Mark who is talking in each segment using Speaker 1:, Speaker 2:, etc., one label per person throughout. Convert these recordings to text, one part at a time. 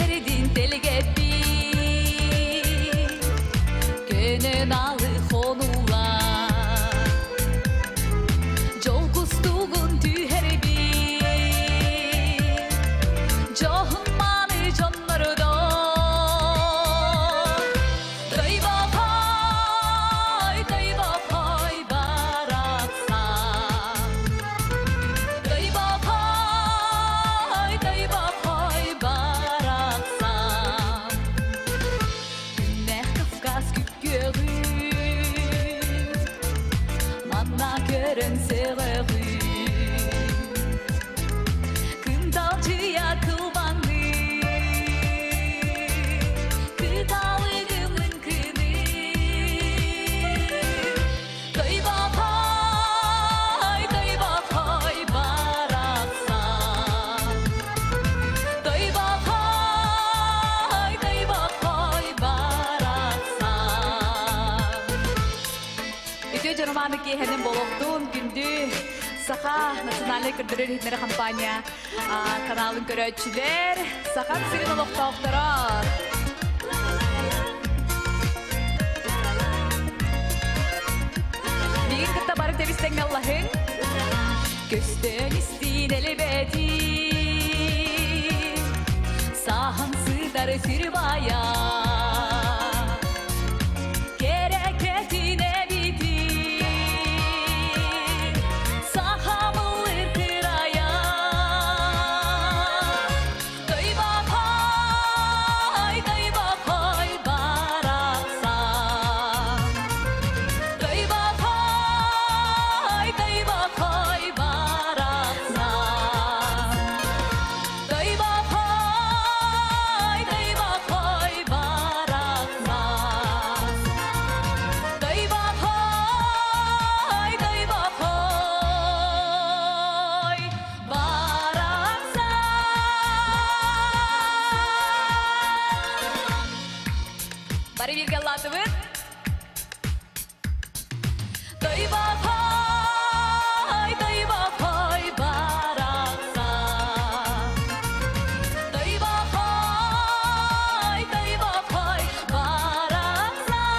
Speaker 1: Чиэпэрдин тэлгэппит Көнөн алы хонулар Дьол кустугун түһэрбит Дьоһун мааны дьоннордон Тойбохой, Тойбохой барахсан Тойбохой, Тойбохой барахсан Күннээх Кавказ күккүөҕү Манна көрөн сөҕөҕү Кынталдьыйа кылбаҥныы Кыталыгымын кыны Тойбохой, Тойбохой барахсан Тойбохой, Тойбохой барахсан Үтүө дьороманы киэһэнин болоқтуун күндү Саха национальнай көрдөрөр иһитиннэрэр компания каналын көрөөччүлэр, Сахам сирин олохтоохторо. Миигин кытта бары тэбис-тэҥҥэ ыллаһыҥ. Көстөн истиин элбэтин, сааһын сытар сир баайа. Кэрэкэтин эбитин, сахамылыр кырайа. Тойбохой, Тойбохой барахсан. Тойбохой, Тойбохой барахсан. Тойбохой, Тойбохой барахсан. Тойбохой, Тойбохой барахсан. Бары бииргэ ыллаатыбыт. Тойбохой, Тойбохой барахсан. Тойбохой, Тойбохой барахсан.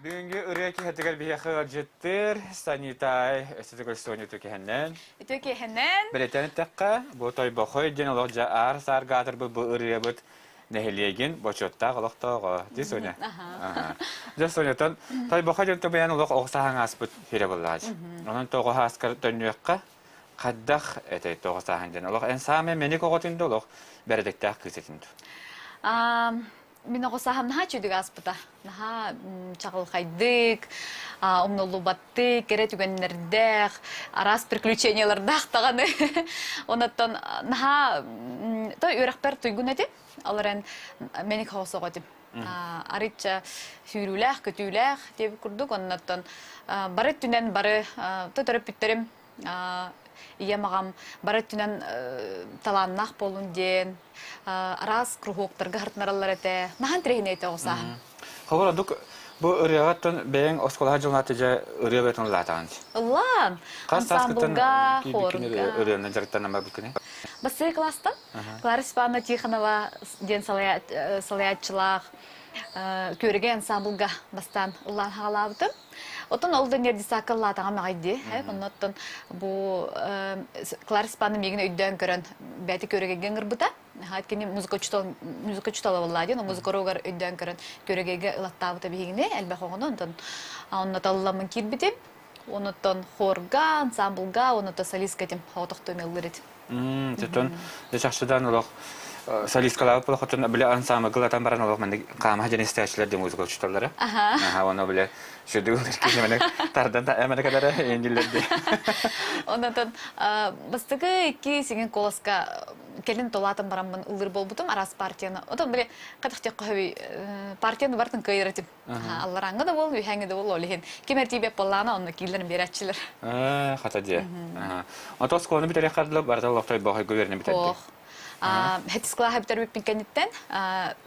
Speaker 2: Бүгүҥҥү ырыа киһитигэр биһиэхэ ыалдьыттыыр Санитай өссө төгүл Соня Түкэһэннэн.
Speaker 1: Үтүө киэһэнэн.
Speaker 2: Бэлиэтээн эттэххэ, бу Тойбохой диэн олох дьа аар-саарга аатырбыт бу ырыабыт нэһилиэгин бочуоттаах олохтооҕо. Дии Соня? Аха. Дьэ Сонятан Тойбохой диэн тумайан олох оҕо сааһын ааспыт сирэ буоллаҕа. Онон тоҕо ааскар төннүөххэ хайдах этэй тоҕо сааһын диэн олох эн саамай мэник оҕотун да олох бэрэдэктээх кыыс этин дуу?
Speaker 1: Мин оҕо сааһым наһаа үчүгэй ааспыта. Наһаа чаҕылхайдык, умнуллубаттык, кэрэ түгэннэрдээх, араас приключениялардаах даҕаны. Онуттан наһаа то үөрэхпэр туйгун этим. Ол эрэн мэник оҕо этим. Арыычча сүүрүүлээх, көтүүлээх диэбит курдук. Оннуттан бары өттүнэн бары то төрөппүттэрим ийэм аҕам бары өттүнэн талааннаах буолун диэн араас круһуоктарга хартынараллар этэ. Наһаа интэриэһинэй этэ оҕо сааһым.
Speaker 2: Холобур, ордук бу ырыаҕа бэйэҥ оскуолаҕа дьылнааты дьэ ырыа бөтөн ыллаатаҕын.
Speaker 1: Ыллаан.
Speaker 2: Хас сааскыттан
Speaker 1: Ансамблга, хорга.
Speaker 2: ырыаны дьарыктанан барбыккыный?
Speaker 1: Бастакы класстан Клара Степановна Тихонова диэн салайааччылаах Күөрэгэй ансамблга бастаан ыллаан хаалаабытым. Оттон ол да нердисаакка ыллаатаҕым аҕай дии. Оннуттан бу Клара Степановна миигин өйдөөн көрөн бэйэтэ Күөрэгэйгэ ыҥырбыта. Кини музыка учуутал музыка учуутала буолла диэн, музыка уруогар өйдөөн көрөн Күөрэгэйгэ ылаттаабыта биһигини элбэх оҕону. Онтон онно талылламмын киирбитим. Онуттан хорга, ансамблга, онуттан солистка этим, оҕотохтуом ыллыр этим.
Speaker 2: Тотон чахчыдан олох солисткалаабыт болохоттон бile ансамблга ылатан баран олох маннык хаама дьэн истээччилэр де музыка учууталлара. Аха, оны биле сүрдүк киһи мене тардан та эмene кадара эндиллерди.
Speaker 1: Онотон бастакы икки сиҥин колоска кэлин толаатан бараммын ыллыр болбутум араас партияны. Отон биле катахтек көһөбүй партияны бартын кыайыр этим. Аллараңҥа да буол, үһээҥҥэ да буол, ол иһин ким эртиибэт буоллаҕына, онно кииллэрин биэрээччилэр.
Speaker 2: Хата дьиэ. Ото оскуоланы бүтэриэххэ дылы барыта олохтой боһойго үөрэнэ бүтэрдик.
Speaker 1: Ох. Хэтис кылааһы бүтэрбиппин кэнниттэн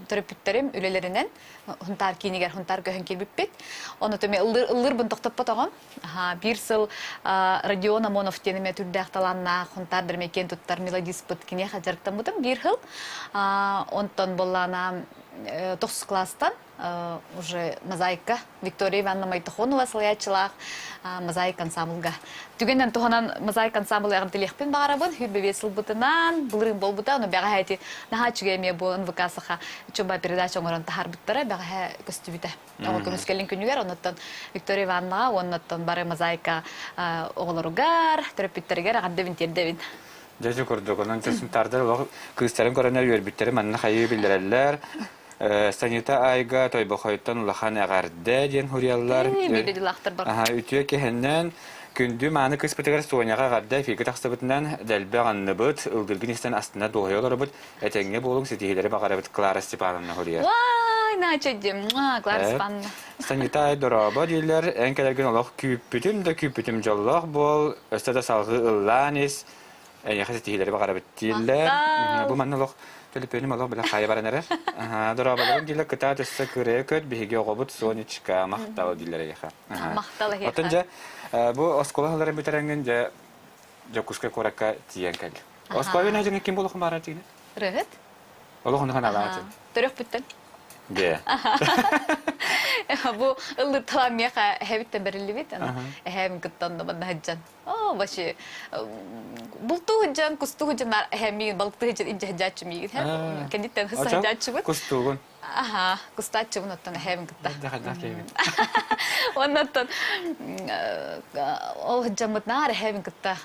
Speaker 1: төрөппүттэрим үлэлэринэн Хунтаар киинигэр Хунтаар көһөн киирбиппит. Ону төмө ыллыырбын тохтоппотоҕум. Биир сыл Родион Амонов диэн эмиэ түрдээх талааннаах Хунтаар киэн туттар мелодиспыт киниэхэ дьарыктаммытым биир сыл. Онтон буоллаана тохсус кылаастан уже мозаика Виктория Ивановна Майтохонова салайааччылаах мозаика ансамблга. Түгэнэн туһанан мозаика ансамблы эҕэрдэлиэхпин баҕарабын. Хүрбэбиэ сылбытынан, былырыын буолбута, ону бэҕэһээ ити наһаа үчүгэй эмиэ бу НВК Саха чуба передача оҥорон таһаарбыттара бэҕэһээ көстүбүтэ. Оҕо көмүскэлин күнүгэр оннуттан Виктория Ивановнаҕа уоннаттан бары мозаика оҕолоругар, төрөппүттэригэр эҕэрдэбин тиэрдэбин.
Speaker 2: Дьэ ити курдук, онон сунтаардар олох кыыстарын көрөнөр үөрбүттэрин манна хайыы биллэрэллэр. Санита Айга Тойбохойтон улахан эҕэрдэ диэн суруйаллар. Үтүө киһиннэн күндү мааны кыыспытыгар Соняҕа эҕэрдэ эфиргэ тахсыбытынан дэлби аҕынныбыт, ылгыргын истэн астына дуоһуйа олоробут, этэҥҥэ буолуҥ, ситиһиилэри баҕарабыт Клара Степановна суруйар.
Speaker 1: Вай, начадим, Клара Степановна.
Speaker 2: Санита Ай дорообо дииллэр, эн кэлэргин олох күүппүтүм да күүппүтүм дьоллоох буол, өссө да салҕыы ыллаан ис, эйиэхэ ситиһиилэри баҕарабыт дииллэр. Бу манна олох төлөпүөнүм олох бile хайа баран эрэр. Дорооболорун дииллэр кытаат өссө кырыа көт биһиги оҕобут Сонечка махтал дииллэр эйиэхэ.
Speaker 1: Махтал эһиэхэ.
Speaker 2: Оттон дьэ бу оскуола сылларын бүтэрэҥҥин дьэ Дьокуускай куоракка тиийэн кэл. Оскуола үөнэ ким буолуохун баарар тиийэн?
Speaker 1: Ырыһыт.
Speaker 2: Олох онно ханаалаах
Speaker 1: Төрөхпүттэн.
Speaker 2: Дьэ.
Speaker 1: Бу ыллыр талаан миэхэ эһэбиттэн бэриллибит. Эһэм кыттан да манна сылдьан. Оо, вообще бултуу сылдьан, кустуу сылдьан эһэм миигин балыктыы сылдьан илдьэ сылдьааччы миигин. Кэнниттэн хысса сылдьааччыбыт.
Speaker 2: Кустуугун.
Speaker 1: Аха, кустааччыбын оттон эһэбин кытта. Оннуттан ол сылдьаммыт наар эһэбин кытта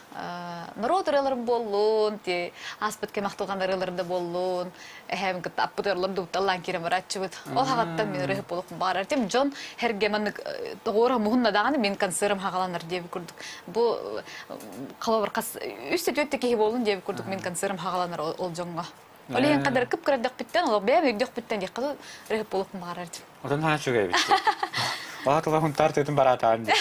Speaker 1: норуот ырыаларын буоллун, ти ааспыт кэм ахтылҕан ырыаларын да буоллун, эһээбин кытта аппыт ырлар дубутталлаан киирэн барааччыбыт. Ол хаҕаттан мин ырыһып буолуохпун баҕарар этим. Дьон herге маннык тоҕуора муһунна даҕаны мин концерым хаҕаланар диэбит курдук. Бу холобур хас үс түөрт киһи буоллун диэбит курдук мин концерым хаҕаланар ол дьоҥҥо. Ол иһин қадар кып-кыра ол бэйэм өйдөхпүттэн диэххэ ырыһып буолуохпун баҕарар этим.
Speaker 2: Отон хаан үчүгэй эбит. Оҕа хунтаар тыытын бараатаан дии.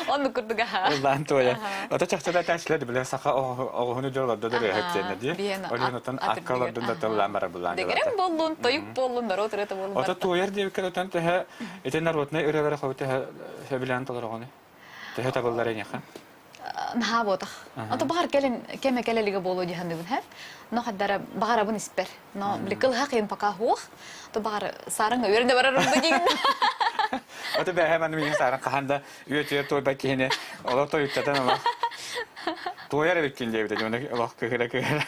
Speaker 1: Оннук курдук аха.
Speaker 2: Ыллаан туойа. Ото чахчыда тәшлер биле саха оҕоһуну дьолордо дөрөһөт диэнэ дии. Ол отон акка олордун да тыллаан бара булаан.
Speaker 1: Дегерем боллун, тойук боллун, народ ырыата боллун.
Speaker 2: Ото туойар диэбиккэ отон төһө ити народнай ырыалары хобу төһө сөбүлээн толороҕуну? Төһө табыллар эйиэхэ?
Speaker 1: Наһаа буотах. Ото баҕар кэлин кеме кэлэлигэ буолуо дии саныыбын һэ. Но хаддара баҕарабын испэр. Но били кылыһах иһин пока суох. То баҕар саарыҥ үөрэнэ барарым да диигин.
Speaker 2: Ото бэһэ маны миигин саарыҥ хаһан да үөтүөр туойбат киһини олох тойуктатан олох туойар эбиккин диэбитэ дьону олох кыһыра кыһыра.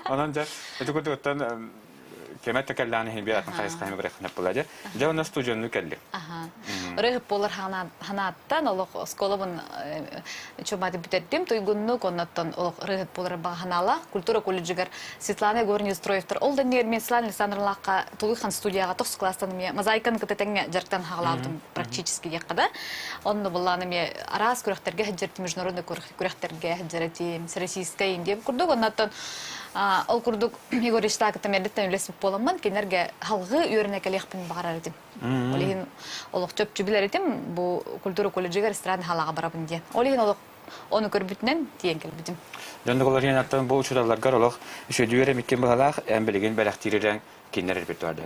Speaker 2: Онон дьэ ити курдуктан кэмэ кэллэҕин иһин биир атын хайысханы бырахнап була дьэ. Дьэ онно студионну кэллим.
Speaker 1: Ырыһып буолар ханааттан олох оскуолабын чуматы бүтэрдим туйгуннук оннуттан олох ырыһыт буолар баҕа ханаалаах культура колледжыгар Светлана Егоровна Строевтар ол да иннигэр мен Светлана Александровналаахха Тулуйхан студияҕа тохсус класстан эмиэ мозаиканы кытта тэҥҥэ дьарыктан хаҕалаабытым практически диэххэ да онно буллаан эмиэ араас күрэхтэргэ сылдьар международный күрэхтэргэ сылдьар этим всероссийскай диэн курдук оннуттан ол курдук Егор Ильичтаах кытта эрдэттэн үлэспит буоламмын кинилэргэ халҕыы үөрэнэ кэлиэхпин баҕарар этим. Ол иһин олох чопчу билэр этим бу культура колледжыгар эстрадный халаҕа барабын диэн. Ол иһин олох ону көрбүтүнэн тиийэн кэлбитим.
Speaker 2: Дьон аттан бу учууталларгар олох үчүгэй эрэ быһалаах эн билигин бэлэхтиир кинилэр репертуардар.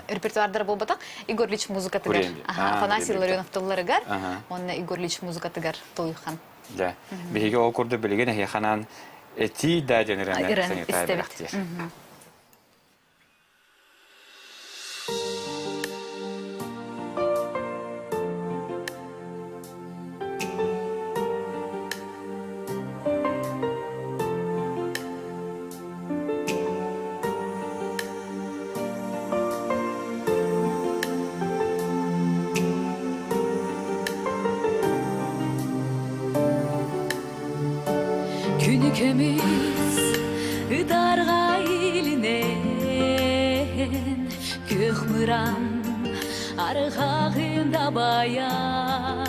Speaker 1: Репертуардара буолбатах Егор Ильич музыкатыгар Афанасий Ларионов тылларыгар уонна Егор Ильич музыкатыгар Тулуйхан.
Speaker 2: Дьэ, биһиги ол курдук билигин эһиэхэ этии да диэн ырыаны санитар бэлэхтиир.
Speaker 3: Күнү көмүс ытарга илинэн Күөх мыран арҕаҕын дабайан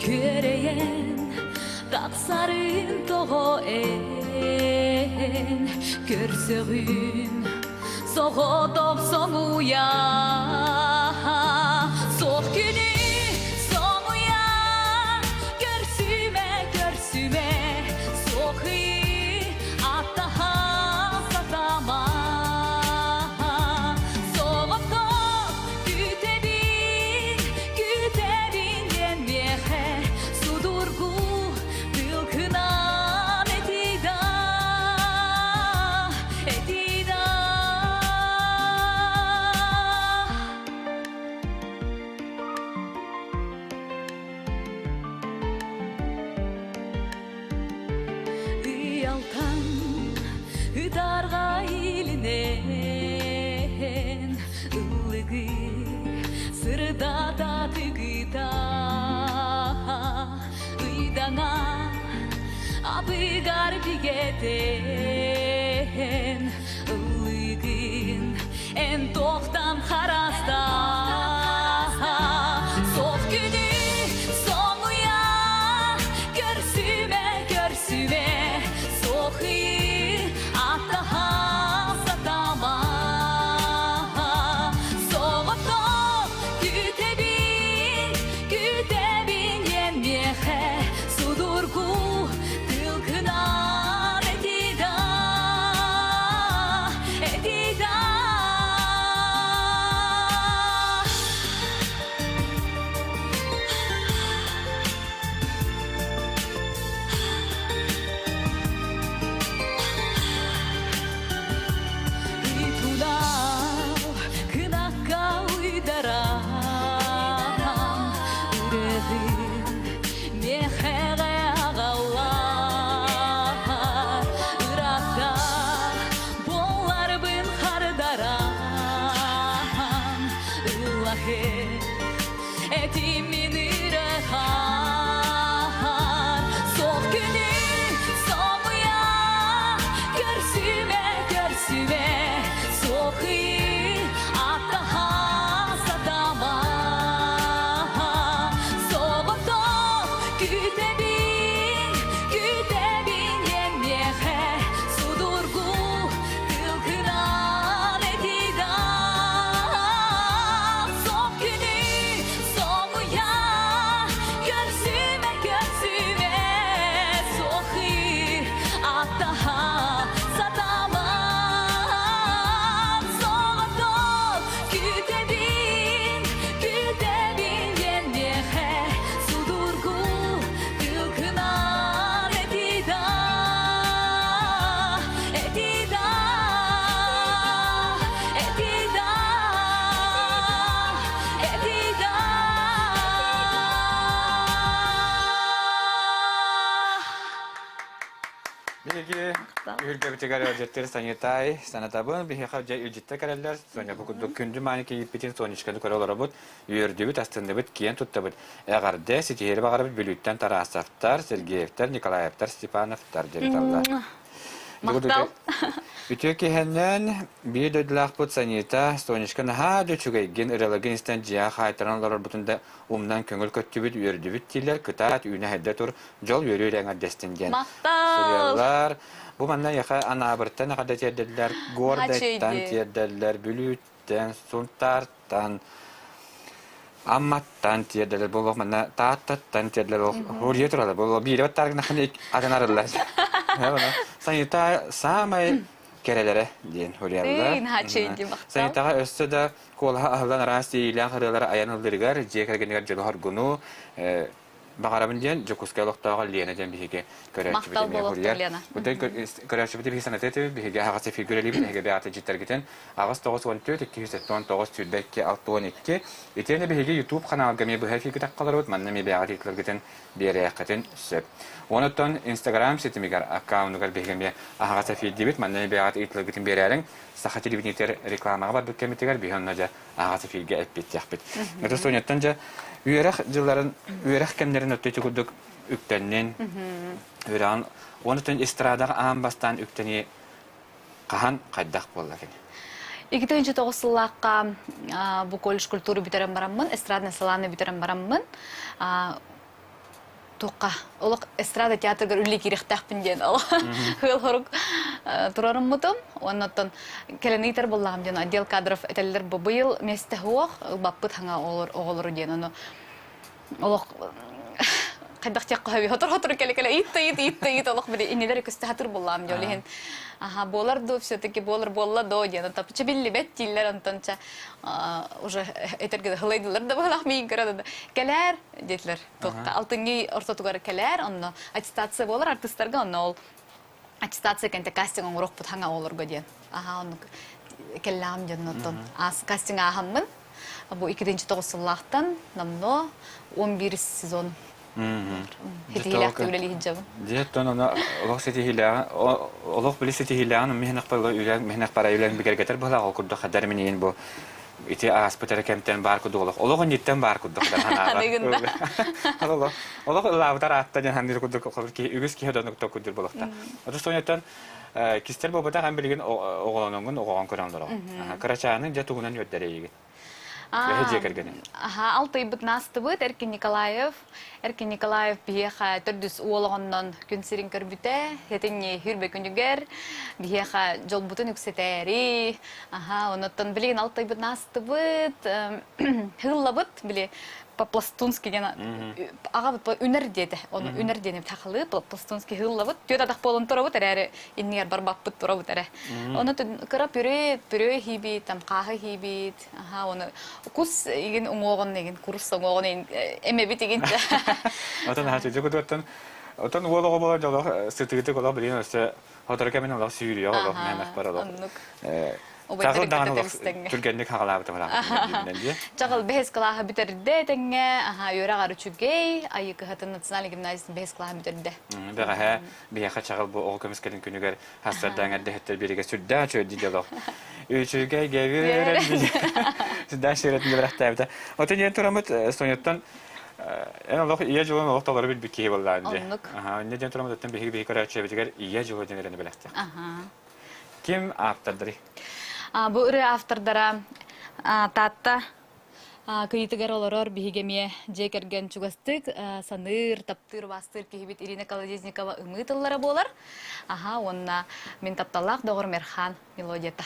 Speaker 3: Күөрэйэн тахсарын тоҕо эн Көрсөҕүн соҕотох соҥуйа Суох күнү соҥуйа Көрсүмэ, көрсүмэ Суох ыйы аттаһа. Алтан ытарга илинэн ыллыгы сырдата тыгыта ыйдана абыгар бигэтэн ыллыгын эн тохтан хараста Соқ күнү соңуя көрсүмэ көрсүмэ Соқи атаха сатама Соғото күтебин күтебин еммехе Судургу тылкынан этида этида. Ыйтулав кынакка уйдаран Үрэҕин миэхэҕэ аҕаллар Ыраата буоларбын хардаран Ыллаһы этимин ырахан Суох күнү соҥуйа көрсүмэ көрсүмэ Суох ый аттаха сатама Соҕотох күүтэбин күүтэбин эмиэхэ Судургу тылгынан этида Соқ күнү соңуя көрсүмэ көрсүмэ Соқы аттаха сатаман Соҕотох күтэбин күтэбин эмиэхэ Судургу тылгынан этида этида этида этида.
Speaker 2: Биһиги үһүргэбитигэр ыалдьыттыр Санитай санатабын биһиэхэ дьэ илдьиттэ кэлэллэр. Соня бу курдук күндү мааны кийииппитин Сонечканы көрө олоробут. Үөрдүбүт, астынныбыт, киэн туттабыт. Эҕэрдэ, ситиһири баҕарабыт Бүлүүттэн Тарасовтар, Сергеевтэр, Николаевтар, Степановтар дьарыталлар.
Speaker 1: Махтал.
Speaker 2: Үтүө киһинэн биир дойдулаахпыт Санита Сонечка наһаа да үчүгэйгин, ырыалагын истэн дьиэҕэ хаайтаран олорорбутун да умнан көҥүл көттүбүт, үөрдүбүт дииллэр, кытаат, үүнэ сайда тур, дьол үөрүү эрэ эҥэрдэстин диэн
Speaker 1: Махтал!
Speaker 2: суруйаллар. Бу манна эйиэхэ Анаабыртан эҕэрдэ тиэрдэллэр, Гордайтан тиэрдэллэр, Бүлүүттэн, Сунтаартан, Амматтан тиэрдэллэр буолуох, манна Тааттаттан тиэрдэллэр буолуох, Хуруйа туралар буолуох, биирэ баттааргынаххына атын арыллар. Санита саамай кэрэлэрэ диэн хуруйаллар. Санитаҕа өссө да куолаһа аһыллан араас тиийиилээх ырыалары айан ыллырыгар, дьиэ кэргэнигэр дьолу-хоргуну, баҕарабын диэн Дьокуускай олохтооҕо Лена диэн биһиги көрөөччүбүт
Speaker 1: Махтал
Speaker 2: эмиэ
Speaker 1: буолуохтун,
Speaker 2: хуруйар.
Speaker 1: Лена.
Speaker 2: Бутын көрөөччүбүт биһиги санатыы этибит, биһиги аһаҕас эфиргэ үлэлиибит, эһиги бэйэҕит илдьиттэргитин 8 94 279 22 62 итиэннэ биһиги YouTube ханаалга эмиэ быһа эфиргэ таххаларбыт, манна эмиэ бэйэҕит ыйытыыларгытын биэриэххитин сөп. Онуттан Instagram ситимигэр аккаунугар биһиги эмиэ аһаҕас эфирдиибит, манна эмиэ бэйэҕит ыйытыыларгытын биэрээриҥ. Саха телевидениетигэр рекламаҕа барбыт кэмитигэр биһи онно дьэ аҕас эфиргэ эппиэттиэхпит. Это Соняттан дьэ үөрэх дьылларын, үөрэх кэмнэрин өттө ити курдук үктэннин, үөрэҕин уонна эстрадаҕа аан бастаан үктэнии хаһан хайдах буолла кини?
Speaker 1: 2009 сыллаахха бу колледж культуры бүтэрэн бараммын, эстрадный салааны бүтэрэн бараммын, туохха олох эстрада театрыгар үлэлии киириэхтээхпин диэн олох ыал хорук турарыммытым уонна оттон кэлэн ыйтар буоллаҕым диэн отдел кадров этэллэр бу быйыл миэстэ суох ылбаппыт хаҥа оҕолору диэн ону олох хайдах диэххэ сөбүй хотор-хотор кэлэ-кэлэ ыйытта ыйыт ыйытта ыйыт олох били иннилэр көстө хатыр буоллаҕым дьол иһин аха буолар дуу все-таки буолар буолла доо диэн тапча биллибэт дииллэр онтон ча уже этэргэ хылайдылар да быһалаах миигин көрө да кэлээр диэтилэр. Туохха алтынньы ортотугар кэлээр, онно аттестация буолар артыыстарга, онно ол аттестация кэнтэ кастинг оҥоруохпут хаҥа оҕолорго диэн. Аха, оннук кэллэҕим диэн оттон аас кастинг ааһаммын бу 2009 сыллаахтан номнуо 11 сезон. Ситиһиилээхтик үлэлии сылдьабын.
Speaker 2: Дьиэттэн ону олох ситиһиилээҕин олох били ситиһиилээҕин миһинэх үлэн миһинэх бара үлэн бигэргэтэр быһалаах ол курдук хадар миниин бу ити ааспыт эрэ кэмтэн баар курдук олох олох инниттэн баар курдук
Speaker 1: Аныгын да.
Speaker 2: Олох олох ылаабытар аатта диэн ханныыр курдук үгүс киһи донук токкудур болохта. Ото Соняттан кистер буолбатах эн билигин оҕолонуҥун оҕоҕон көрөн олороҕун. Кырачааның дьэ тугунан үөрдэрейигин? Эһи дьиэ кэргэнин.
Speaker 1: Аха, алтыйбыт наастыбыт Эркин Николаев. Эркин Николаев биһиэхэ төрдүс уол оҕоннон күн сирин көрбүтэ. Сэтинньи хүрбэ күнүгэр биһиэхэ дьолбутун үксэтээри. Аха, онуттан билигин алтыйбыт наастыбыт. Хыллабыт, били по-пластунски диэн аҕабыт үнэр диэтэ. Ону үнэр диэни сахалыы пластунски хыллабыт. Түөрт атах буолан турабыт эрээри иннигэр барбаппыт турабыт эрэ. Ону кыра пюре, пюре хиибит, там хааһы хиибит, аха, ону кус игин уҥуоҕун игин курус уҥуоҕун игин эмэбит игин.
Speaker 2: Отон аха чүдү кутуоттан отон уол оҕо буолар дьолох сытыытык олох билигин өссө сотору кэмин олох сүүрүөх олох мээнэх бар олох.
Speaker 1: Оннук.
Speaker 2: Чаҕыл даҕаны олох түргэнник хаҕалаабыта
Speaker 1: Чаҕыл бэһис кылааһы бүтэрдэ тэҥҥэ, аха, үөрэх үчүгэй, Айыы кыһатын национальнай гимназиятын бэһис кылааһын бүтэрдэ.
Speaker 2: Бэҕэһээ биһиэхэ чаҕыл бу оҕо көмүскэлин күнүгэр хассардаан эрдэһиттэр биригэ сүрдээх үчүгэй дьолох. Үчүгэй гэбиэрэн сүрдээх сиэрэтин бэрэхтээбитэ. Отон диэн тураммыт Соняттан эн олох ийэ дьолун олох толору билбит киһи буоллаан дии. Аха, инньэ диэн тураммыт оттон биһиги биһиги көрөөччүбүтүгэр ийэ дьоло диэн эрэни бэлэхтиэх. Ким ааптардарый?
Speaker 1: Бу ырыа автордара Таатта Кыйытыгар олорор биһиги эмиэ дьиэ кэргэн чугастык саныыр, таптыыр, убаастыыр киһибит Ирина Колодезникова ымыы тыллара буолар. Аха, уонна мин тапталлаах доҕорум Эрхан мелодията.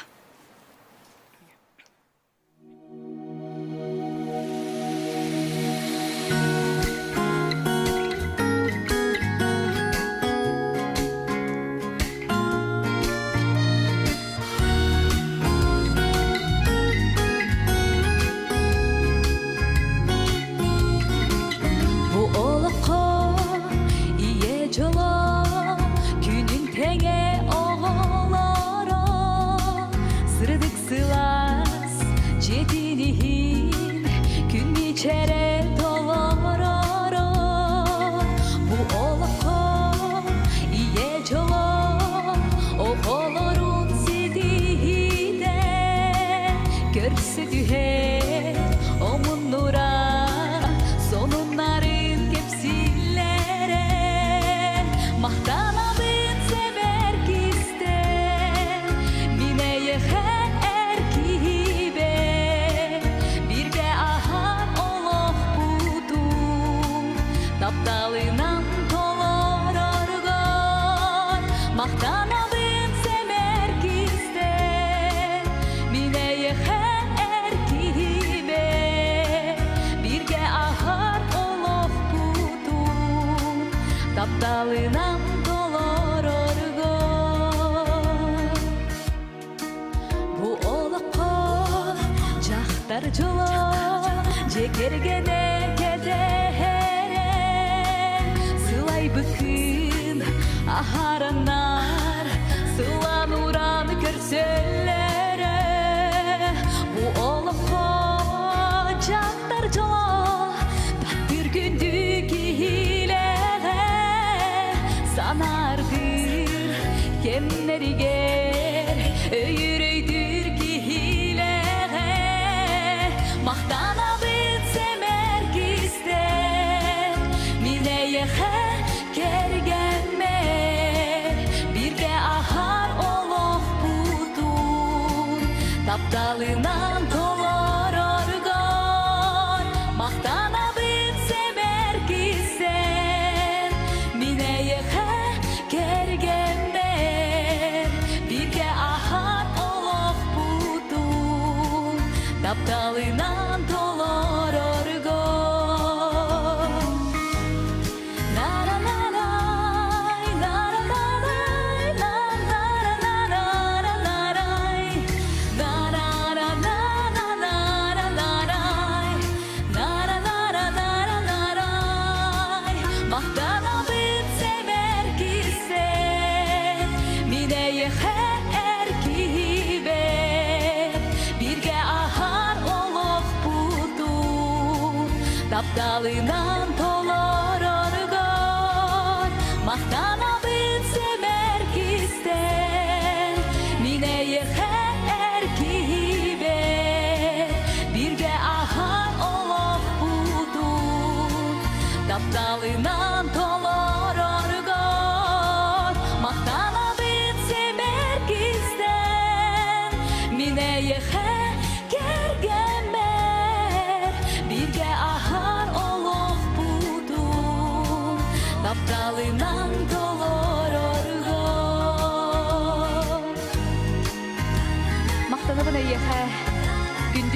Speaker 3: Бу олоххо ийэ дьоло күнүн тэҥэ оҕолоро сырдык сылаас дьиэтин иһин күн мичээрэ толороро бу олоххо ийэ дьоло оҕолорун ситиһиитэ көрсө түһэр омуннура сонуннарын кэпсииллэрэ махтанабын сэмэр кистэл мин эйиэхэ эр киһибэр бииргэ аһар олохпутун тапталынан толороргор махтанабын сэмэр кистэл мин эйиэхэ эр киһибэр бииргэ аһар олохпутун тапталынан толороргор Бу олоххо дьахтар дьоло дьиэ кэргэнэ кэтэһэрэ сылайбыккын аһараннар сылаан ураан көрсөллөрө бу олоххо дьахтар дьоло таптыыр күндү киһилэҕэ санааргыыр кэмнэригэр өйүр-өйдүүр киһилэҕэ махтанабыт сэмэр кистэл мин эйиэхэ кэргэммэр бииргэ аһар олохпутун тапталынан толороргор махтанабыт сэмэр кистэл мин эйиэхэ кэргэммэр бииргэ аһар олохпутун тапталынан толорорго Махтанабын сэмэр кистэл мин эйиэхэ эр киһибэр бииргэ аһар олохпутун тапталынан толороргор.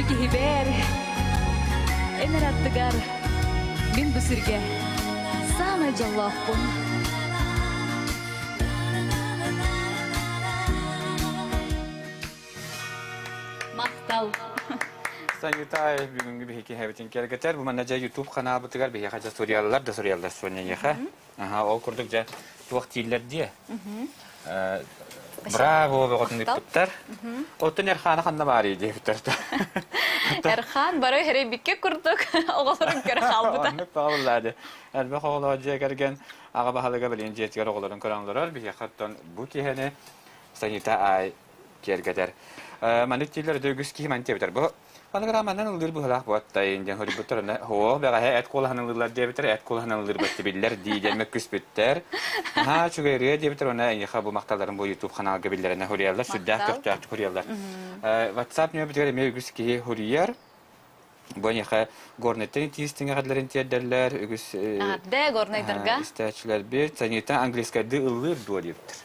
Speaker 3: киһибэр, эн эрэ аттыгар мин бу сиргэ саамай дьоллоохпун. Махтал.
Speaker 2: Санитай бүгүҥҥү биһиги киһибитин кэргэтэр. Бу манна дьэ YouTube ханаабытыгар биһиэхэ дьэ суруйаллар да суруйаллар Соня Аха, ол курдук дьэ туох дииллэр диэ. Браво бөҕөтүн ыппыттар. Оттон Эрхаана ханна баарый диэбиттэр.
Speaker 1: Эрхан бары хэрийбиккэ курдук оҕолорун көрө хаалбыта.
Speaker 2: Оннук баҕаллаа дии. Элбэх оҕолоох дьиэ кэргэн аҕа баһылыга билигин дьиэтигэр оҕолорун көрөн олорор. Биһиэхэ оттон бу киһини Санита Ай киэргэтэр. Маннык дииллэр үгүс киһи маны диэбитэр. Бу Фонограмманан ыллыыр быһыылаах буоттайын диэн хоруйбуттар онно «Һуох, бэҕэһээ эт куолаһын ыллыыллар диэбиттэр, эт куолаһын ыллыырбыт биллэр» дии диэн мөккүспүттэр. Наһаа үчүгэй ырыа диэбиттэр уонна эйиэхэ бу махталларын бу YouTube ханаалга биллэринэ суруйаллар, сүрдээх көхтөөхтүк суруйаллар. WhatsApp нөмербитигэр эмиэ үгүс киһи суруйар. Бу эйиэхэ Горнайтан итиистиҥ эҕэрдэлэрин тиэрдэллэр, үгүс
Speaker 1: Эҕэрдэ Горнайдарга.
Speaker 2: истээччилэрбит. Санита английскайдыы ыллыыр дуо диэбиттэр.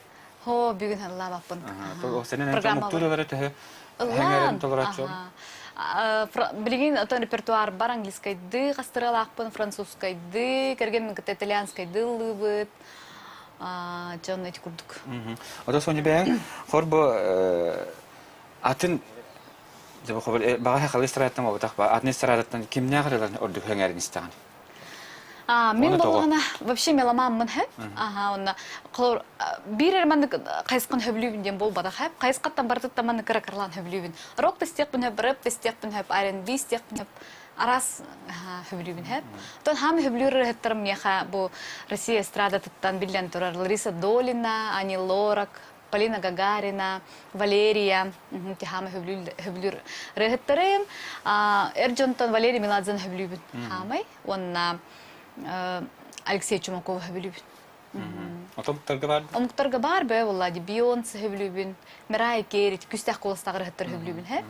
Speaker 1: Һоо, бүгүн ыллаабаппын.
Speaker 2: Программа Ыллаан. төһө
Speaker 1: Ыллаан. Билигин отон репертуарбар английскайды хастыралаахпын, французскайды, кэргэммин кытта итальянскайды ыллыыбыт. Дьон ити курдук.
Speaker 2: Ото Соня бэйэҥ хор бу атын баҕа халы эстрадаттан буолбатах ба атын эстрадаттан кимнээх ырыаларын ордук хөҥөрүн истэҕин?
Speaker 1: Мин боллоҕуна вообще меломанмын хэп. Аха, онно холор биир эрэ маннык хайысхан хөблүүбүн диэн буолбатах хэп. Хайысхаттан барытыттан маннык кыра кыралаан хөблүүбүн. Рок да истиэхпин хөп, рэп да истиэхпин хөп, R&B истиэхпин хөп. Араас хөблүүбүн хэп. Оттон хаамы хөблүүр ырыһыттарым миэхэ бу Россия эстрадатыттан биллэн турар Лариса Долина, Ани Лорак, Полина Гагарина, Валерия хаама хөбүлүүр ырыаһыттарым. Эр дьонтон Валерий Меладзен хөбүлүүбүн хаамай уонна Алексей Чумакова хөбүлүүбүн.
Speaker 2: Омуктарга бар?
Speaker 1: Омуктарга бар бөө буолла ди Бейонсе хөбүлүүбүн, Мэрайя Керри күстээх куоластаах ырыаһыттар хөбүлүүбүн хэп.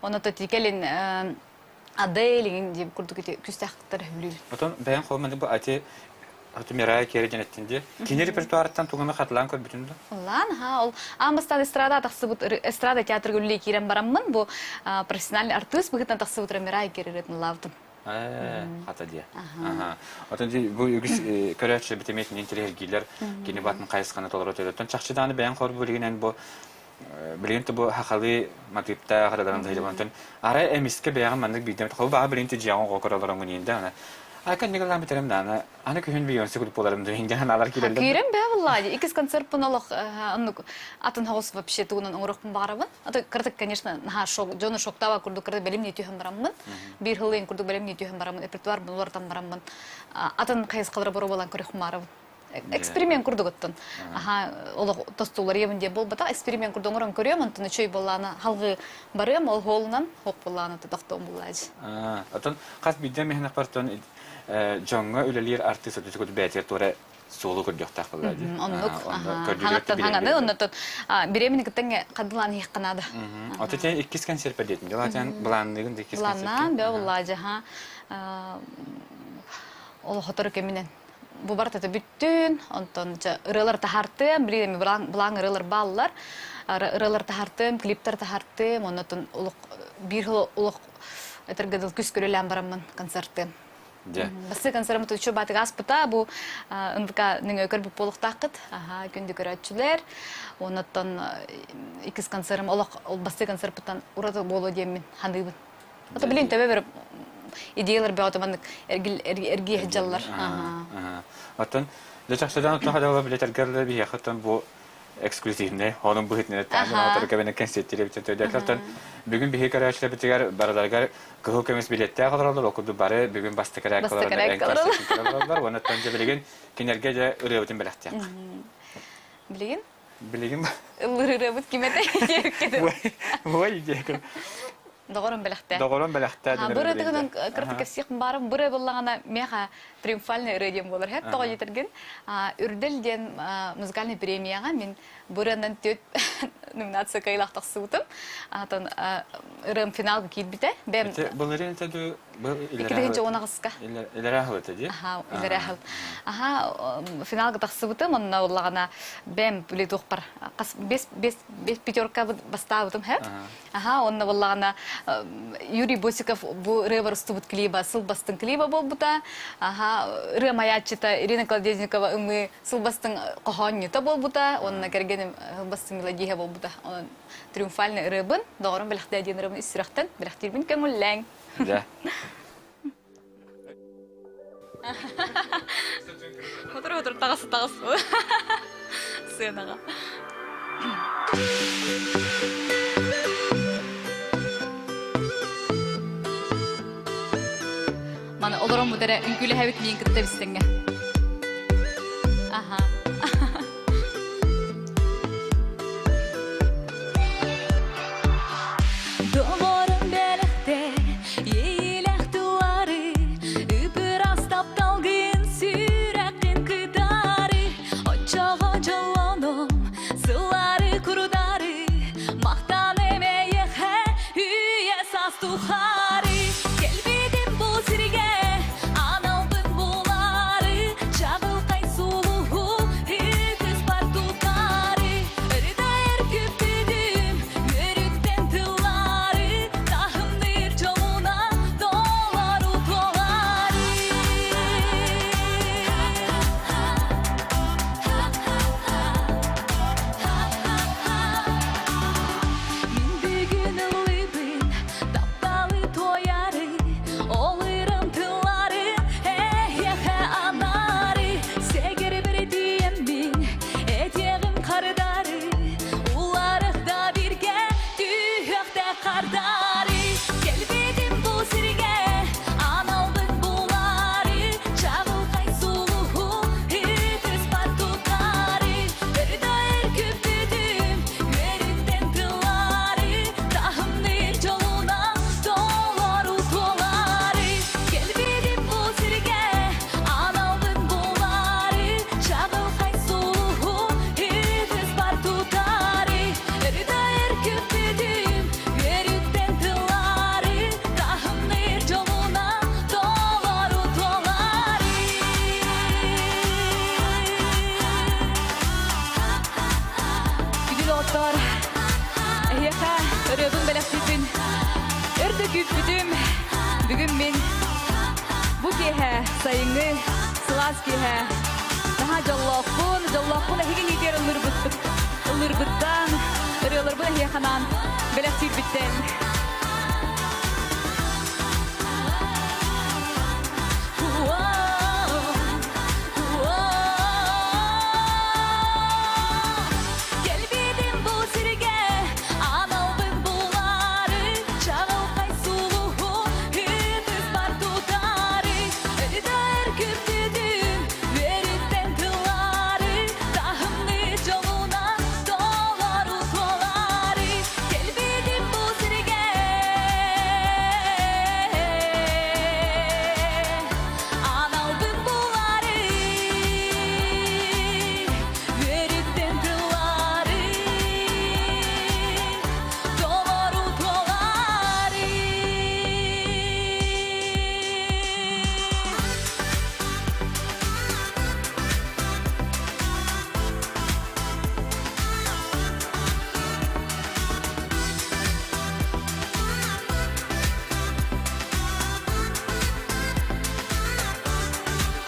Speaker 1: Онно тикелин Адель игин диэн курдук ити күстэхтэр хөбүлүүбүн.
Speaker 2: Отон бэйэҥ холманы бу ати аты Мирая Керри диэн эттин дии. Кини репертуарыттан тугу эмэ хатылаан көрбүтүн да?
Speaker 1: Ыллаан, аха, ол аан бастаан эстрада тахсыбыт эстрада театрга үлэлии киирэн бараммын бу профессиональный артыыс быһыытынан тахсыбыт Мирая Керри ырыатын ыллаабытым.
Speaker 2: Хата диэ. Отон бу үгүс көрөөччү битэмиэтин интэриэһиргиилэр кини батын хайысханы толоро төлөттөн чахчы даҕаны бэйэҥ хор билигинэн бу билигин бу хахалы матыыптаах ырадан дайдыбантан арай эмискэ бэйэҕин маннык биирдэ хол баҕа билигин дьиэҕин оҕо көрө олороҥҥун иинде ана Айка николаан битерем даана аны күһүн Бейонсе курдук буоларым да иһин аналар киирэллэр.
Speaker 1: Киирэн бээ буллаа иккис концертпын олох оннук атын хоҕус вообще тугунан оҥоруохпун баҕарабын. Аты кырдык конечно наһаа шок дьону шоктаба курдук кырдык бэлэмнии түһэн бараммын. Биир хылыйын курдук бэлэмнии түһэн бараммын репертуар булартан бараммын атын хайысхалары боруобалаан көрүөхпүн баҕарабын. Эксперимент курдук оттон. Аха, олох тостууларыйабын диэн буолбатах. Эксперимент курдук оҥорон көрүөм, онтон үчүгэй буоллаана халгыы барыам, ол хоолунан хоп буоллаана тохтоон буллаажы.
Speaker 2: Оттон хас биирдэ миһинэхпартан дьоҥҥо үлэлиир артыыс отутукут бэйэтигэр туора суолу көрдүөхтээх буолла дии.
Speaker 1: Оннук. Хаҥаттан хаҥаны, оннотон беременна кыттан хадылаан иһиэххэ наада.
Speaker 2: Ото те иккис концерт диэтин. Дьалаатан былаанныгын да иккис концерт.
Speaker 1: Былааннаан, бөө буллаажы, ха. Ол хотору кэминен бу барыта бүттүн, онтон ырыалар таһартыам, билигин былаан ырыалар бааллар. Ырыалар таһартыам, клиптер таһартыам, оннотон улук биир хыл улук этэргэ дыл күс көрүлээн бараммын концертыам. Бассы концертым тучу батык аспыта бу НВК нөҥө көрбүт буолуохтааххыт. Аха, күндү көрөөччүлэр. Оннотон иккис концертым олох ол бассы концертпыттан ураты буолуо диэммин ханыыбын. Ото билин төбө бер идеялар бөҕөтө маннык эргиэ сылдьаллар.
Speaker 2: Оттон дьэ чахчыдан оттон хадала билетергер биһиэхэ оттон бу эксклюзивный онун быһытынан таамын оторго бene кэнсиэттири бүтэн оттон бүгүн биһи көрөөччүлэрбитигэр барыларыгар кыһыл көмүс билеттээх олороллор ол курдук бары бүгүн бастакы олороллор уонна оттон дьэ билигин кинилэргэ дьэ ырыабытын бэлэхтиэх.
Speaker 1: Билигин?
Speaker 2: Билигин
Speaker 1: Ыллыр ырыабыт ким этэй диэбиккэ
Speaker 2: Ой диэкин.
Speaker 1: Доҕорум бэлэхтээ.
Speaker 2: Доҕорум бэлэхтээ
Speaker 1: дэнэр. Бу ырыатыгынан кырата кэпсиэх баарым. Бу ырыа буллаҕына миэхэ триумфальный ырыа диэн буолар. Хэп тоҕо диэтэргин Үрдэл диэн музыкальный премияҕа мин бу ырыанан түөрт. номинация кыайыылаах тахсыбытым. Атын ырыам финалга киирбитэ. Бэм
Speaker 2: Былырыын этэ дуу
Speaker 1: 2018-ка.
Speaker 2: Илэрээ хыл этэ дии.
Speaker 1: Аха, илэрээ хыл. Аха, финалга тахсыбытым, онно уллаҕына бэм били туохпар хас бес бес бес пятерка бастаабытым хэп. Аха, онно буллаҕына Юрий Босиков бу ырыабар устубут клиба сыл бастыҥ клиба буолбута. Аха, ырыа майааччыта Ирина Колодезникова ымыы сыл бастыҥ хоһоонньута буолбута. Онно кэргэним сыл бастыҥ мелодиһа буолбута. Онон триумфальный ырыабын, доҕорум бэлэхтээ диэн ырыабын ис сүрэхтэн бэлэхтиирбин көҥүллээҥ.
Speaker 2: Дьэ.
Speaker 1: Отур-отур таҕыс таҕыс сыанаҕа. Маны олороммут эрэ үҥкүүлэһэбит миин кытта бистеҥҥэ. Аха.
Speaker 3: Доҕорум бэлэхтэ иэйиилээх тыллары Ыпырас тапталгын сүрэххин кытары Оччоҕо дьоллоном сыллары курдары Махтан эмэйэхэ үйэ саас тухары Кэлбитим бу сиргэ аналбын булаары Чаҕылхай сулуһу ытыспар тутаары Өрүтэр күппүтүм үөрүттэн тыллаары Таһымныыр дьолуна толору туолаары Мин бүгүн ыллыыбын тапталы туойары Ол ырам тыллары эһиэхэ анаары Сэгэр бирдиэммин этиэҕим хардары Уларых да биргэ түһүөхтэ хардары Кэлбитим бу сиргэ аналбын булаары Чаҕылхай сулуһу ытыспар тутаары Өрүтэр күппүтүм үөрүттэн тыллаары Таһымныыр дьолунан толору туолаары Кэлбитим бу сиргэ аналбын булаары Чаҕылхай сулуһу ытыспар тутаары Өрүтэр күппүтүм үөрүттэн тыллаары Таһымныыр дьолунан толору туолаары
Speaker 1: Күндү доҕоттоор, эһиэхэ ырыабын бэлэхтиибин. Өр да күүппүтүм. Бүгүн мин бу киэһэ сайыҥҥы сылаас киэһэ наһаа дьоллоохпун, дьоллоохпун эһиги иитиэр ыллыырбыт, ыллыырбыттан, ырыаларбын эһиэхэ анаан бэлэхтиирбиттэн.
Speaker 3: Кэлбитим бу сиргэ аналбын булаары Чаҕылхай сулуһу ытыспар тутаары Өтөр күппүтүм үөрүттэн тыллаары Таһымныы дьолунан толору туолаары Кэлбитим бу сиргэ Аналбын булаары Үөрүттэн тыллаары Толору туолаары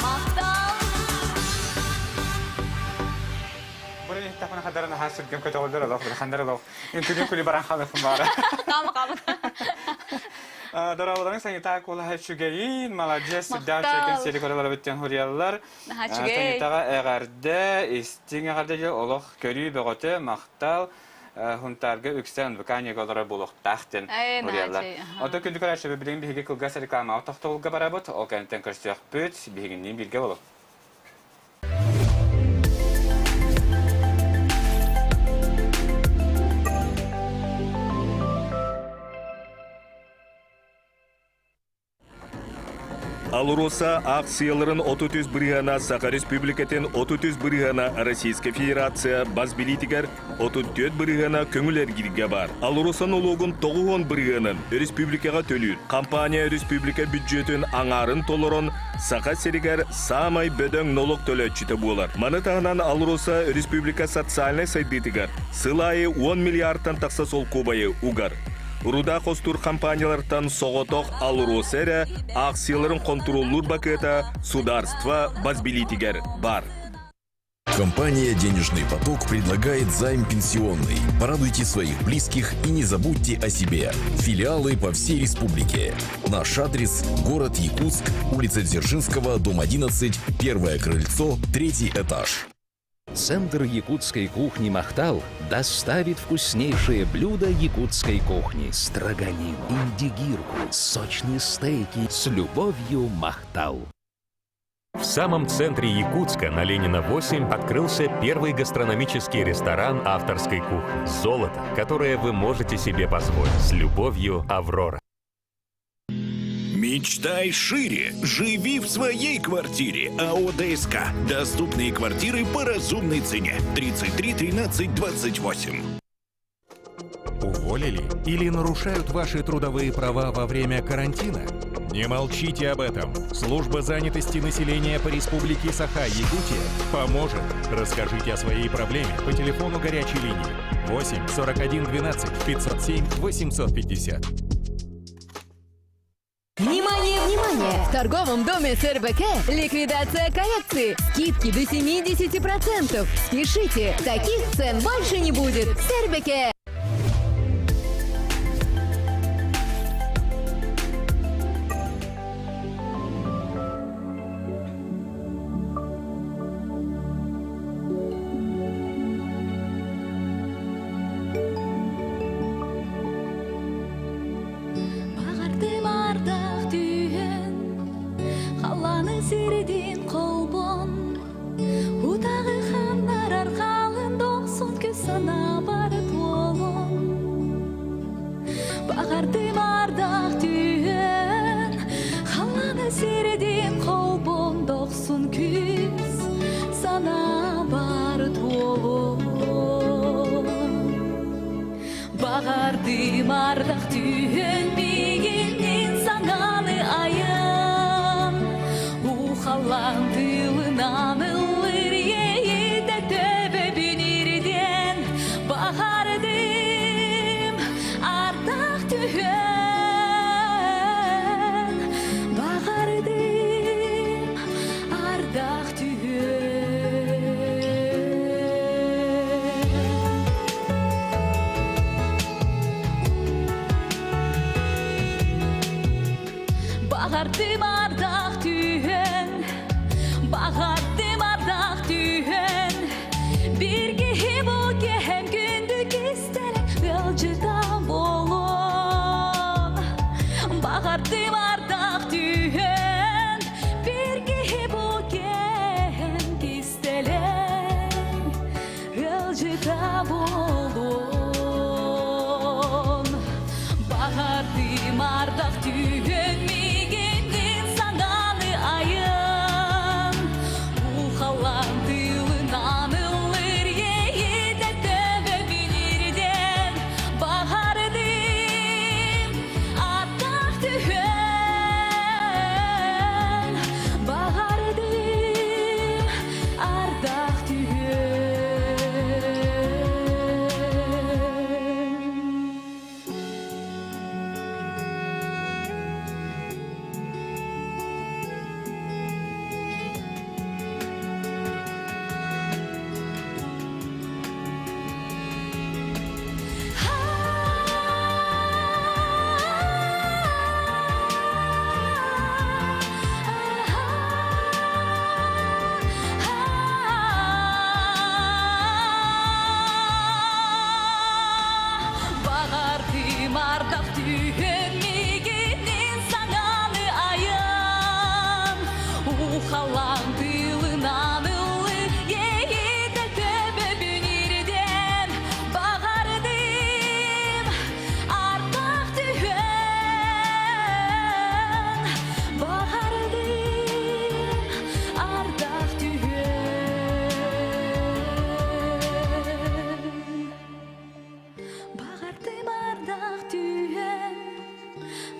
Speaker 3: Махтал!
Speaker 2: Бурын иһиттэхпинэ хадара наһаа сүргэм көтөҕүллэр олох, хандар олох. Үҥкүлүн күлү баран халыфым баара.
Speaker 1: Хаама хаама.
Speaker 2: Дорооболорун санитар куолаһа үчүгэйин, маладьыас, сүрдээх үчүгэй сири көрөлөрүбүттэн хуруйаллар.
Speaker 1: Наһаа үчүгэй.
Speaker 2: Санитаҕа эҕэрдэ, истиҥ эҕэрдэ дьэ олох көрүү бөҕөтө, махтал. Хунтаарга үксэ НВК олорор буолуохтаах диэн хуруйаллар. Ото күндү көрөөччү билигин биһиги кылгас рекламаҕа тохтобулга барабыт, ол кэнниттэн көрсүөхпүт, биһигинниин бииргэ болу.
Speaker 4: АЛРОСА аахсыйаларын 33 бырыһыана Саха Республикатын 33 бырыһыана Российскай Федерация бас билиитигэр 34 бырыһыана көҥүл эргииргэ баар. АЛРОСА нолуогун 90 бырыһыанын республикаҕа төлүүр. Компания республика бүддьүөтүн аҥаарын толорон Саха сиригэр саамай бөдөҥ нолуок төлөөччүтэ буолар. Маны таһынан АЛРОСА республика социальнай сайдыытыгар сыл аайы 10 миллиардтан тахса солкуобайы угар. Руда хостуур компаниялартан соҕотох АЛРОСА эрэ аахсыйаларын хонтуруоллуур бакыата судаарство бас билиитигэр баар.
Speaker 5: Компания «Денежный поток» предлагает займ пенсионный. Порадуйте своих близких и не забудьте о себе. Филиалы по всей республике. Наш адрес – город Якутск, улица Дзержинского, дом 11, первое крыльцо, третий этаж.
Speaker 6: Центр якутской кухни «Махтал» доставит вкуснейшие блюда якутской кухни. Строганину, индигирку, сочные стейки. С любовью «Махтал».
Speaker 7: В самом центре Якутска на Ленина 8 открылся первый гастрономический ресторан авторской кухни. Золото, которое вы можете себе позволить. С любовью, Аврора.
Speaker 8: Мечтай шире. Живи в своей квартире. АО ДСК. Доступные квартиры по разумной цене. 33 13 28.
Speaker 9: Уволили или нарушают ваши трудовые права во время карантина? Не молчите об этом. Служба занятости населения по Республике Саха-Якутия поможет. Расскажите о своей проблеме по телефону горячей линии 8 41 12 507 850.
Speaker 10: Внимание, внимание! В торговом доме СРБК ликвидация коллекции. Скидки до 70%. Спешите, таких цен больше не будет. СРБК!
Speaker 3: Баҕардым ардах түһэн, халлааны сирдин холбон, утаҕы ханнарар халын дохсун күс санаа бары туолун. Баҕардым ардах түһэн, халлааны сирдин холбон, дохсун күс санаа бары туолун. Баҕардым ардах түһэн миигинниин саҥаны айан, Ухаллаан тыылынан ыллыыр иэйиитэ төбөбүн ирдиэн, Баҕардым ардах түһэн, баҕардым ардах түһэн. Баҕардым ардах түһэн, баҕардым ардах түһэн, биир киһи бу кэм күндү кистэлэҥ ыалдьыта буолуон. Баҕардым ардах түһэн, биир киһи бу кэм кистэлэҥ ыалдьыта буолуон. Баҕардым ардах түһэн миигинниин саҥаны айан, Ухаллаан тыылынан ыллыыр иэйиитэ төбөбүн ирдиэн, Баҕардым ардах түһэн, баҕардым ардах түһэн. Баҕардым ардах түһэн миигинниин саҥаны айан, Ухаллаан тыылынан ыллыыр иэйиитэ төбөбүн ирдиэн, Баҕардым ардах түһэн, баҕардым.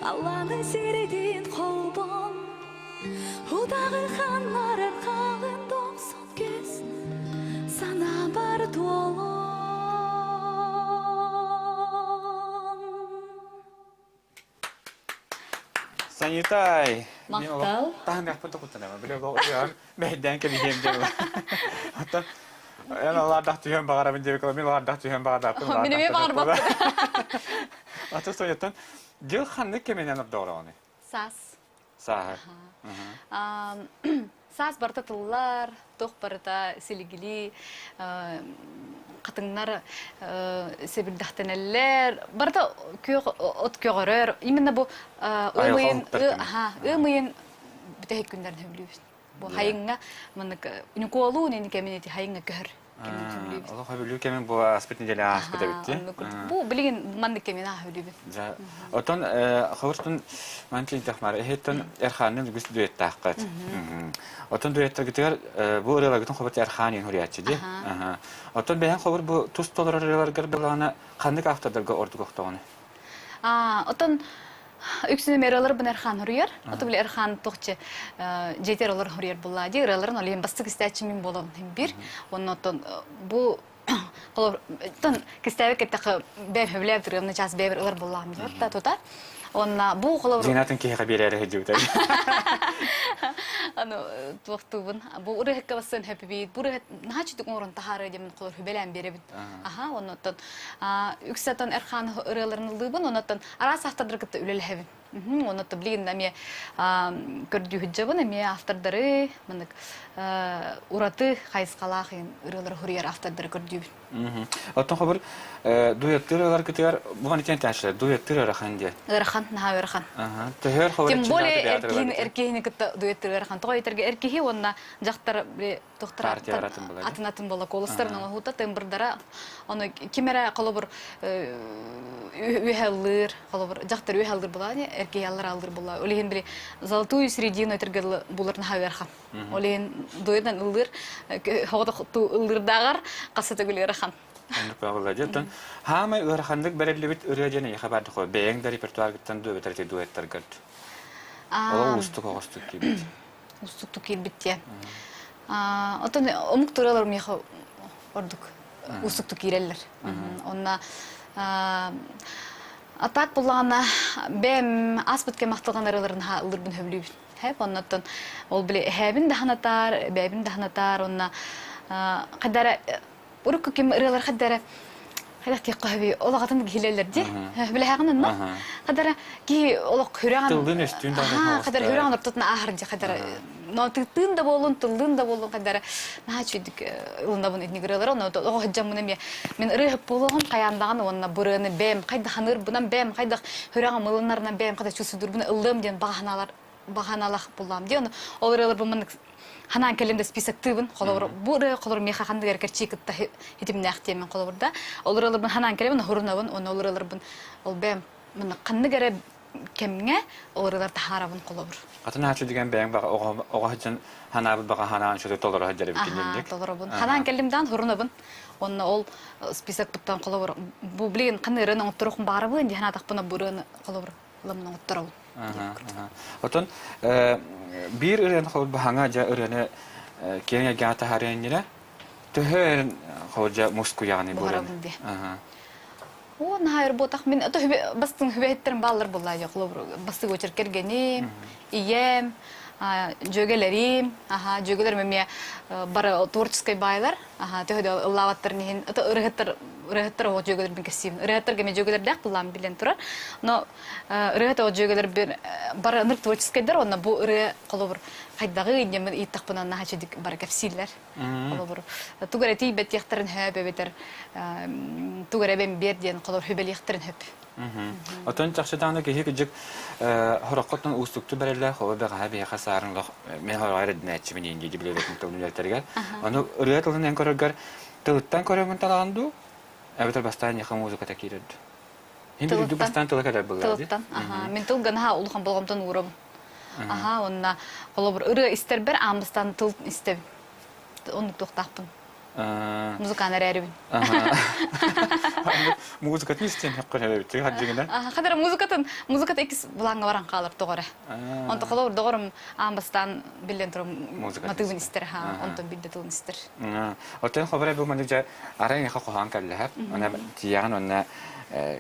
Speaker 3: Халлааны сирэйдиин холбон Удаҕы ханнарар хаҕын дохсун кэс Санаабар туолан
Speaker 2: Санитай!
Speaker 1: Махтал.
Speaker 2: Таһын токуттанама. Биле ол бэйдээн кэбиһиэм диэн. Оттон эн алаардах түһэн баҕарабын диэбит мин алаардах түһэн баҕардааппын.
Speaker 1: Мин эмиэ баҕарбаппын.
Speaker 2: Ата сояттан дьыл ханнык кэминэн ордоҕороҕуный?
Speaker 1: Саас.
Speaker 2: Сааһы.
Speaker 1: Саас барыта тыллар, туох барыта силигилии, хатыҥнар сэбирдэхтэнэллэр. Барыта күөх от көҕөрөр. Именно бу ыам ыйын ыам ыйын бүтэһик күннэрин сөбүлүүбүт. Бу хайыҥҥа маннык ньукуолуун ини кэмин ити хайыҥҥа көһөр.
Speaker 2: Олох өбүлүү кэмин бу ааспыт неделя ааспыт эбит
Speaker 1: Бу билигин маннык кэмин ааһа өлүүбүн.
Speaker 2: Отон ховуртун мантин тахмар эһиттэн Эрхаанын үгүс дуэттааххыт. Отон дуэттаргытыгар бу ырыаларгытын хобут Эрхаан иин хуруйааччы ди. Отон бэйэн хобур бу тус толорор ырыаларгар былаана ханнык автордарга ордук охтоҕуну?
Speaker 1: Отон Үксүн эми ырыаларбын Эрхан хоруйар. Ото били Эрхан туохче дьиэтигэр олорон хоруйар буоллаа дии. Ырыаларын ол иһин бастык истээччи мин буолабын иһин биир. Онно оттон бу холобур кистээбит кэттэххэ бэйэм сөбүлээбит ырыамны чаас бэйэбэр ылар буоллаҕым диэбит да тута. Онна бу холобур
Speaker 2: Дьиҥ атын киһиэхэ биэрээри сылдьыбыта.
Speaker 1: Аны туохтуубун бу ырыаһыкка бассын хөпүбит бу ырыаһыт наһаа чүтүк оҥорон таһаарыа диэмин холор хүбэлээн биэрэбин. Аха, оннуттан үксэтон Эрхан ырыаларын ыллыыбын, оннуттан араас автордары кытта үлэлэһэбин. Оннуттан билигин эмиэ көрдүүһүддьабын, эмиэ автордары, маннык ураты хайысхалаах ырыалары суруйар автордары көрдүүбүн.
Speaker 2: Оттон хобур дуэттыыр ырыаларгытыгар бу маны тиэн тээшилэр дуэттыыр ыарахан диэн.
Speaker 1: Ыарахан, наһаа ыарахан.
Speaker 2: Төһөр хобур
Speaker 1: Тем более эр киһини эр киһини кытта дуэттыыр ыарахан. Тоҕо этэргэ эр киһи уонна дьахтар тохтор атын атын буола куоластарын оҥоһуута тымбырдара ону ким эрэ холобур үөһэ ыллыыр холобур дьахтар үөһэ ыллыыр буолаа эр киһи аллара ыллыыр буолаа ол иһин били золотую середину этэргэ дылы булар наһаа ыарахан ол иһин дуйдан ыллыыр хоҕотох ыллыырдааҕар хаса төгүл ыарахан
Speaker 2: Оннук баҕалла дьэ хаамай ыараханнык бэриллибит ырыа диэн эйиэхэ баар дохуо бэйэҥ да репертуаргыттан дуу эбэтэр ити дуэттаргар Ол уустук оҕостук киирбит
Speaker 1: уустуктук киирбит диэн. Оттон омук туралар миэхэ ордук уустуктук киирэллэр. Онно а так буллаҕына бэйэм ааспыт кэм ахтылҕан ырыаларын ыллырбын сөбүлүүбүн. Хэп оннуттан ол били эһээбин да санатаар, бэйэбин да санатаар, онно хайдара урукку ким ырыалар хаддара хайдах диэххэ сөбүй ол аҕатын киһилэллэр дии билэһэҕин онно хадара киһи олох хүрэҕин
Speaker 2: тыллыын өстүүн
Speaker 1: да хадара хүрэҕин ортотун ааһар дии хадара но тыытыын да буолун тыллыын да буолун хадара наһаа үчүгдүк ылынабын итинник ырыалары онно оҕо сылдьаммын эмиэ мин ырыаһыт буолуоҕум хайаандаҕын уонна бу ырыаны бэйэм хайдах ханыырбынан бэйэм хайдах хүрэҕим ылынарынан бэйэм хайдах чувствуйдурбун ыллыам диэн баҕа санаалар баҕаналах буллаам дии. Ону ол ырыаларбын маннык ханаан кэлин да списоктыыбын. Холобур, бу ырыа холобур миэхэ ханнык эрэ кытта хитимнээх диэмин холобур да. Ол ырыаларбын ханаан кэлэбин, хурунабын, уонна ол ырыаларбын ол бэйэм маннык ханнык эрэ кэмҥэ ол ырыалар таһаарабын холобур.
Speaker 2: Атын аачы деген бэйэҥ баҕа оҕо сылдьан ханаабыт баҕа ханаан шөтө толоро сылдьар эбиккин
Speaker 1: диэнник. Толоробун. Ханаан кэллим даан хурунабын. Онно ол списокпыттан холобур бу билигин ханнык ырыаны оҥотторуохпун баҕарабын дии санаатахпына бу ырыаны холобур ламын оҥотторобун.
Speaker 2: Отон биир ырыаны холбор баһаҥа дьэ ырыаны киэҥ эйгэҕэ таһаарыан иннинэ төһө холбор дьэ мускуйаҕыный буолан?
Speaker 1: Оо, наһаа өр буотах. Мин ото бастыҥ хүбэһиттерим бааллар буоллаа дьэ. Холобур, бастыҥ очер кэргэним, ийэм, дьүөгэлэрим, аха, дьүөгэлэрим эмиэ бары творческой баайлар. Аха, төһө да ыллаабаттарын иһин, ото ырыһыттар ырыһыттар оҕо дьүөгэлэрбин кэпсиибин. Ырыһыттарга эмиэ дьүөгэлэрдээх буллаам билэн турар. Но ырыа тоҕо дьүөгэлэрбин бары ынырык творческайдар уонна бу ырыа холобур хайдаҕый диэммин ыйыттахпына наһаа чэдик бары кэпсииллэр. Холобур, тугу эрэ тиийбэттиэхтэрин сөп эбэтэр тугу эрэ эбэн биэр диэн холобур сүбэлиэхтэрин сөп.
Speaker 2: Отон чахчы даҕаны киһи кыдьык хороххоттон уустукту бэриллээх ол бэҕэһээ биһиэхэ саарын олох мен хороҕор эрдинээччибин иин дии билэбэтин тылын үлэлтэригэр. Ону ырыа тылын эн көрөргөр тылыттан көрөмүн талаҕын дуу эбэтэр бастаан эйиэхэ музыката киирэр дуу? Хин
Speaker 1: Тылыттан.
Speaker 2: бастаан тыла кэлэр буоллаҕа дии.
Speaker 1: Тылыттан. Аха. Мин тылга наһаа улахан болҕомтону уурабын. Аха, уонна холобур ырыа истэрбэр аан бастаан тыл истэбин. Оннук туохтаахпын. Музыканы эрээрибин.
Speaker 2: Музыкатын истиэн хаккын эбит хаддьыгынан.
Speaker 1: Хадара музыкатын музыката иккис былааҥҥа баран хаалар тоҕо эрэ. Онто холобур доҕорум аан бастаан биллэн туран матыыбын истэр ха онтон билде тылын истэр.
Speaker 2: Оттон хобара бу маннык дьэ арай эйиэхэ хоһоон кэллэһэр. Ана тиийэҕин уонна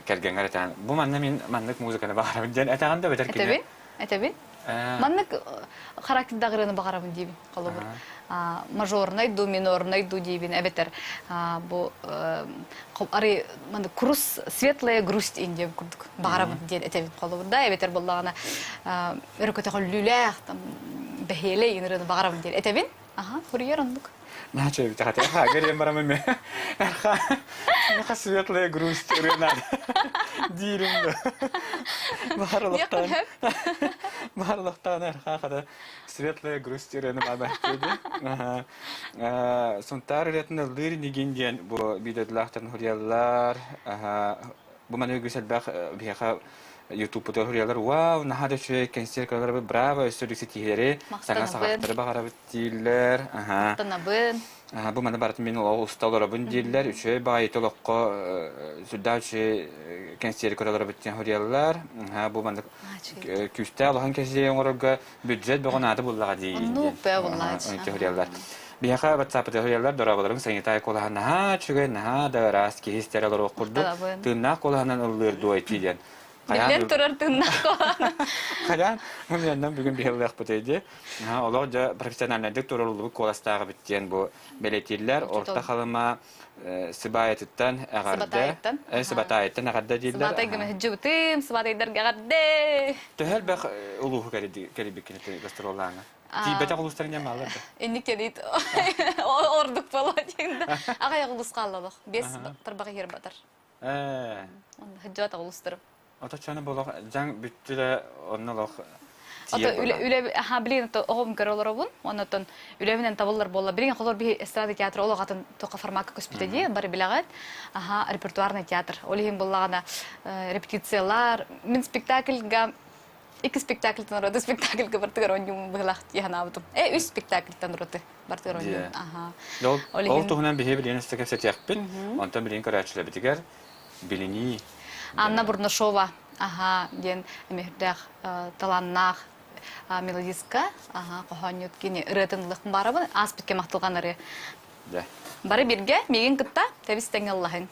Speaker 2: кэргэҥҥэр этэҕин бу манна мин маннык музыканы баҕарабын диэн этэҕин да бэтэр кини.
Speaker 1: Этэбин. Этэбин. Маннык характердаах ырыаны баҕарабын диибин. Холобур, мажорнай дуу, минорнай дуу диибин эбэтэр бу арый маннык курус светлая грусть индия курдук баҕарабын диэн этэбин холобур да эбэтэр буоллаҕына өрө көтөҕүллүүлээх там бэһиэлэй ырыаны баҕарабын диэн этэбин. Аха, хуруйар оннук.
Speaker 2: Нача бит хата ха гэрен барамын ме. Эрха Меха светлая грусть ырыана диирим да. Баарлахтан. Баарлахтан эрха хата светлая грусть ырыаны баабахтыды. Сунтаар ырыатын ыллыыр нигин диэн бу бидедлаахтан хуруйаллар. Бу маны үгүс элбэх биһиэхэ ютубпутугар суруйаллар вау наһаа да үчүгэй кэнсиэр көрөлөрбүт браво өссө үрдүк ситиһиилэри саҥа саҕахтары баҕарабыт дииллэр
Speaker 1: Махтанабын.
Speaker 2: Бу маны барытын мин олох уста олоробун дииллэр үчүгэй баҕайыта олоххо сүрдээх үчүгэй кэнсиэри көрөлөрбүт диэн суруйаллар бу маннык күүстээх улахан кэнсиэри оҥорорго бюджет бөҕө наада буллаҕа дии
Speaker 1: Оннук бөҕө буллаҕа
Speaker 2: суруйаллар Биһиэхэ ватсаппытыгар суруйаллар дорооболоруҥ санитай куолаһа наһаа үчүгэй, наһаа да ыраас киһи истэрэ олоруох курдук тыыннаах куолаһынан ыллыыр дуо ити диэн.
Speaker 1: Биллэн турар тыыннаах куолаһынан.
Speaker 2: Хайаан мунньаннан бүгүн биһиллиэхпитий дии. Олох дьэ профессиональнайдык туруоруллубут куоластаах эбит диэн бу бэлиэтииллэр. Орто Халыма Сыбаайатыттан эҕэрдэ. Сыбатаайыттан эҕэрдэ дииллэр.
Speaker 1: Сыбатай гына сылдьыбытым, сыбатайдарга эҕэрдэ.
Speaker 2: Төһө элбэх улууһу кэрийбиккин гастроллааҥҥа? Тиийбэтэх улуустар инньэ бааллар да?
Speaker 1: Инник кэлиит ордук боло диэн да. Аҕай улус хаалла олох. Бес тарбаҕы иһэр батар.
Speaker 2: Ээ.
Speaker 1: Хыдьуат улустарым.
Speaker 2: Ото чаны болох дьаҥ бүттү да онно олох
Speaker 1: Ото үлэ үлэ аха билигин оҕом көрө олоробун. Оннотон үлэбинэн табыллар буолла. Билигин холор биһи эстрада театр олох атын тоққа формакка көспүтэ дии бары билэҕит. Аха репертуарный театр. Ол иһин буллаҕына репетициялар мин спектакльга Икки спектакльтан ураты спектакльга бартыгар оонньуум быһылаах дии санаабытым. Э, үс спектакльтан ураты бартыгар оонньуум. Аха.
Speaker 2: Ол, ол туһунан биһи билигин өссө кэпсэтиэхпит. Онтон билигин көрөөччүлэрбитигэр билинии.
Speaker 1: Анна Бурнашова, аха, диэн эмиһирдээх талааннаах мелодистка, аха, хоһоонньут кини ырыатын ылыахпын баарабын, ааспыт кэм ахтылҕан ырыа. Бары биргэ, миигин кытта тэбис тэҥҥэ ыллаһыҥ.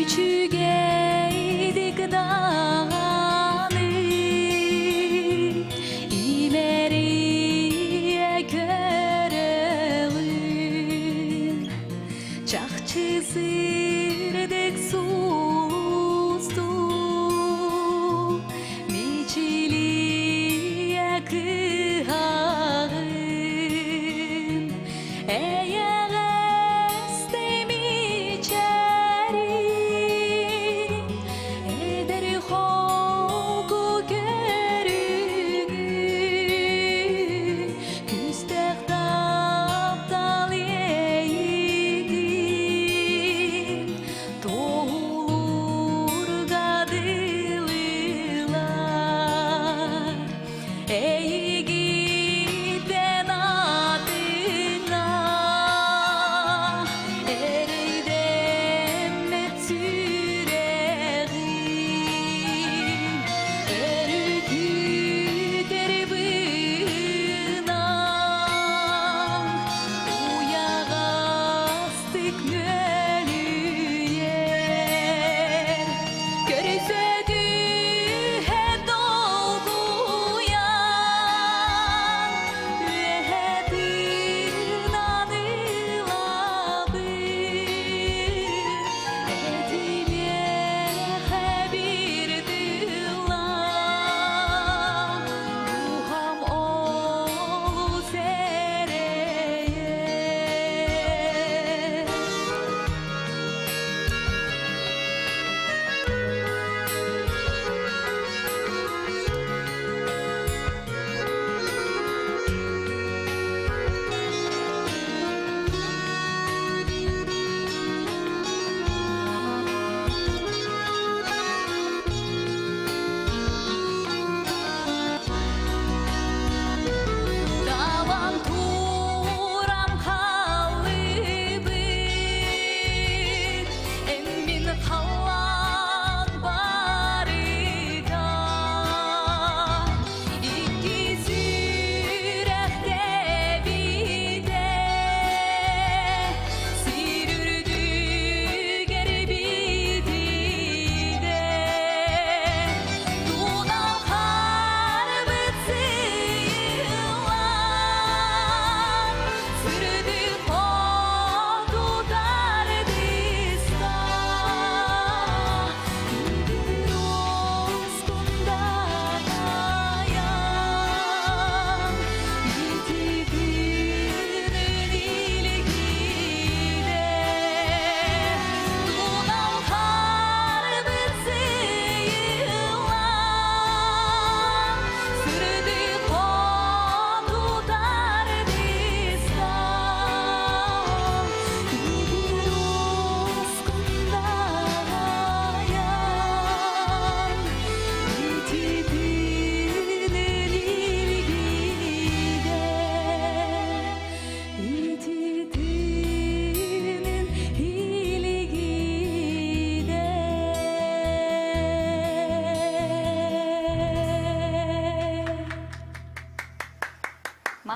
Speaker 3: Үчүгэй.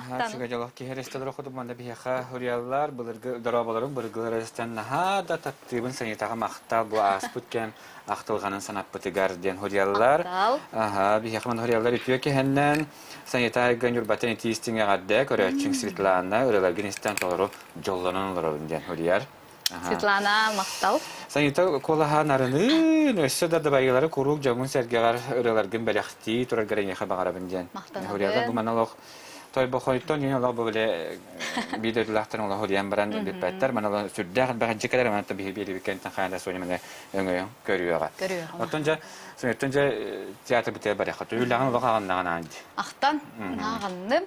Speaker 1: Махтан.
Speaker 2: Үчүгэй дьолох киһи эрэстэлэр хоту манна биһиэхэ суруйаллар былыргы дорооболорун былыргылар эрэстэн наһаа да таптыыбын санитаҕа махтал бу ааспыт кэм ахтылҕанын санаппытыгар диэн суруйаллар.
Speaker 1: Махтал.
Speaker 2: Аха, биһиэхэ манна суруйаллар үтүө киһэннэн Санитайга Ньурбаттан итии истиҥ эҕэрдэ көрөөччүҥ Светлана ырыаларгын истэн толору дьоллонон олоробун диэн суруйар.
Speaker 1: Светлана, махтал.
Speaker 2: Санита куолаһа нарынын, өссө да дабайыылары куруук дьоҥҥун-сэргэҕэр ырыаларгын бэлэхтии тураргар эйиэхэ баҕарабын диэн.
Speaker 1: Махтанабын.
Speaker 2: Бу манна олох Тойбохойтон юн олох бу биле биир дойдулаахтарын олох диэн баран бүппэттэр. Манна олох сүрдээх элбэх дьиэ кэлэр, манна биһи биэрибиккэнтэн хайа да Соня маны өҥөйөн көрүөҕэ.
Speaker 1: Көрүөҕэ.
Speaker 2: Оттон дьэ, Сонеттан дьэ театр бүтэ барыахха. Үлэҕин олох аҕыннаҕын аан дии.
Speaker 1: Ахтан, аҕынным.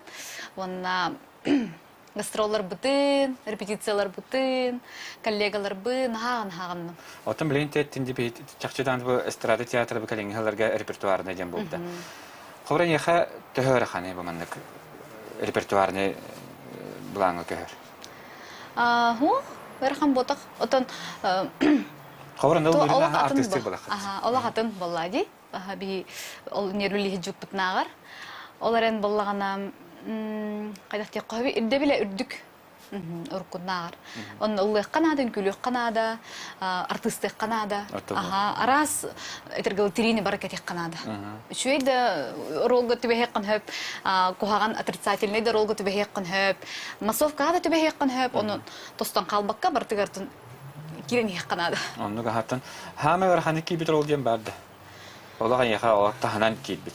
Speaker 1: Уонна гастролларбытын, репетицияларбытын, коллегаларбын аһааҕын-аһааҕынным.
Speaker 2: Оттон билигин тиэттин дип чахчыдан бу эстрада театра бу кэлиҥҥи сылларга репертуарнай диэн буолбута. Холобура эйиэхэ төһө ыараханый бу маннык репертуарнай былааҥҥа көһөр?
Speaker 1: Һуу, ыарахан буотах. Отон
Speaker 2: Холобура ыллыырын артыыстыыр буолаххыт.
Speaker 1: Олох атын буолла дии. Би ол нервилиһи жуппутнааҕар. Ол эрэн буоллаҕына хайдах диэххэ ирдэбилэ үрдүк уруккуннааҕар. Онно ыллыахха наада, үҥкүүлүөххэ наада, артыыстыахха наада. Аха, араас этэргэл тириини бары кэтиэххэ наада. Үчүгэй да ролга түбэһиэххин сөп, куһаҕан отрицательный да ролга түбэһиэххин сөп, массовкаҕа да түбэһиэххин сөп, ону тостон хаалбакка барытыгар киирэн иһиэххэ наада.
Speaker 2: Оннук аһаттан хаамай ыараханнык киирбит рол диэн баар да. Олох эйиэхэ олох таһынан киирбит.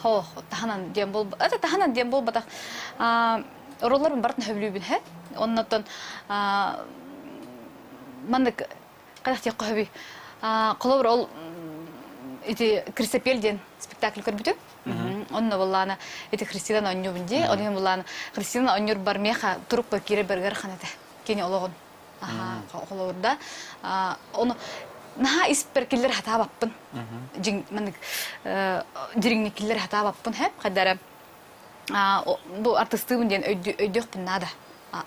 Speaker 1: Хо, таһынан диэн бол это таһынан диэн буолбатах. Ролларбын барытын сөбүлүүбүн һэ. Оннотон маннык хайдах диэххэ сөбүй. Холобур ол ити Крисопель диэн спектакль көрбүтүм. Онно буллаана ити Христинаны оонньуубун дии. Ол иһин буллаана Христинаны оонньуурбар миэхэ турукка киирэр ыарахан этэ. Кини олоҕун холобурда ону наһаа испэр киллэр хатаабаппын дьиҥ маннык дириҥник киллэр хатаабаппын хэп хайдара бу артыстыыбын диэн өйдүөхпүн наада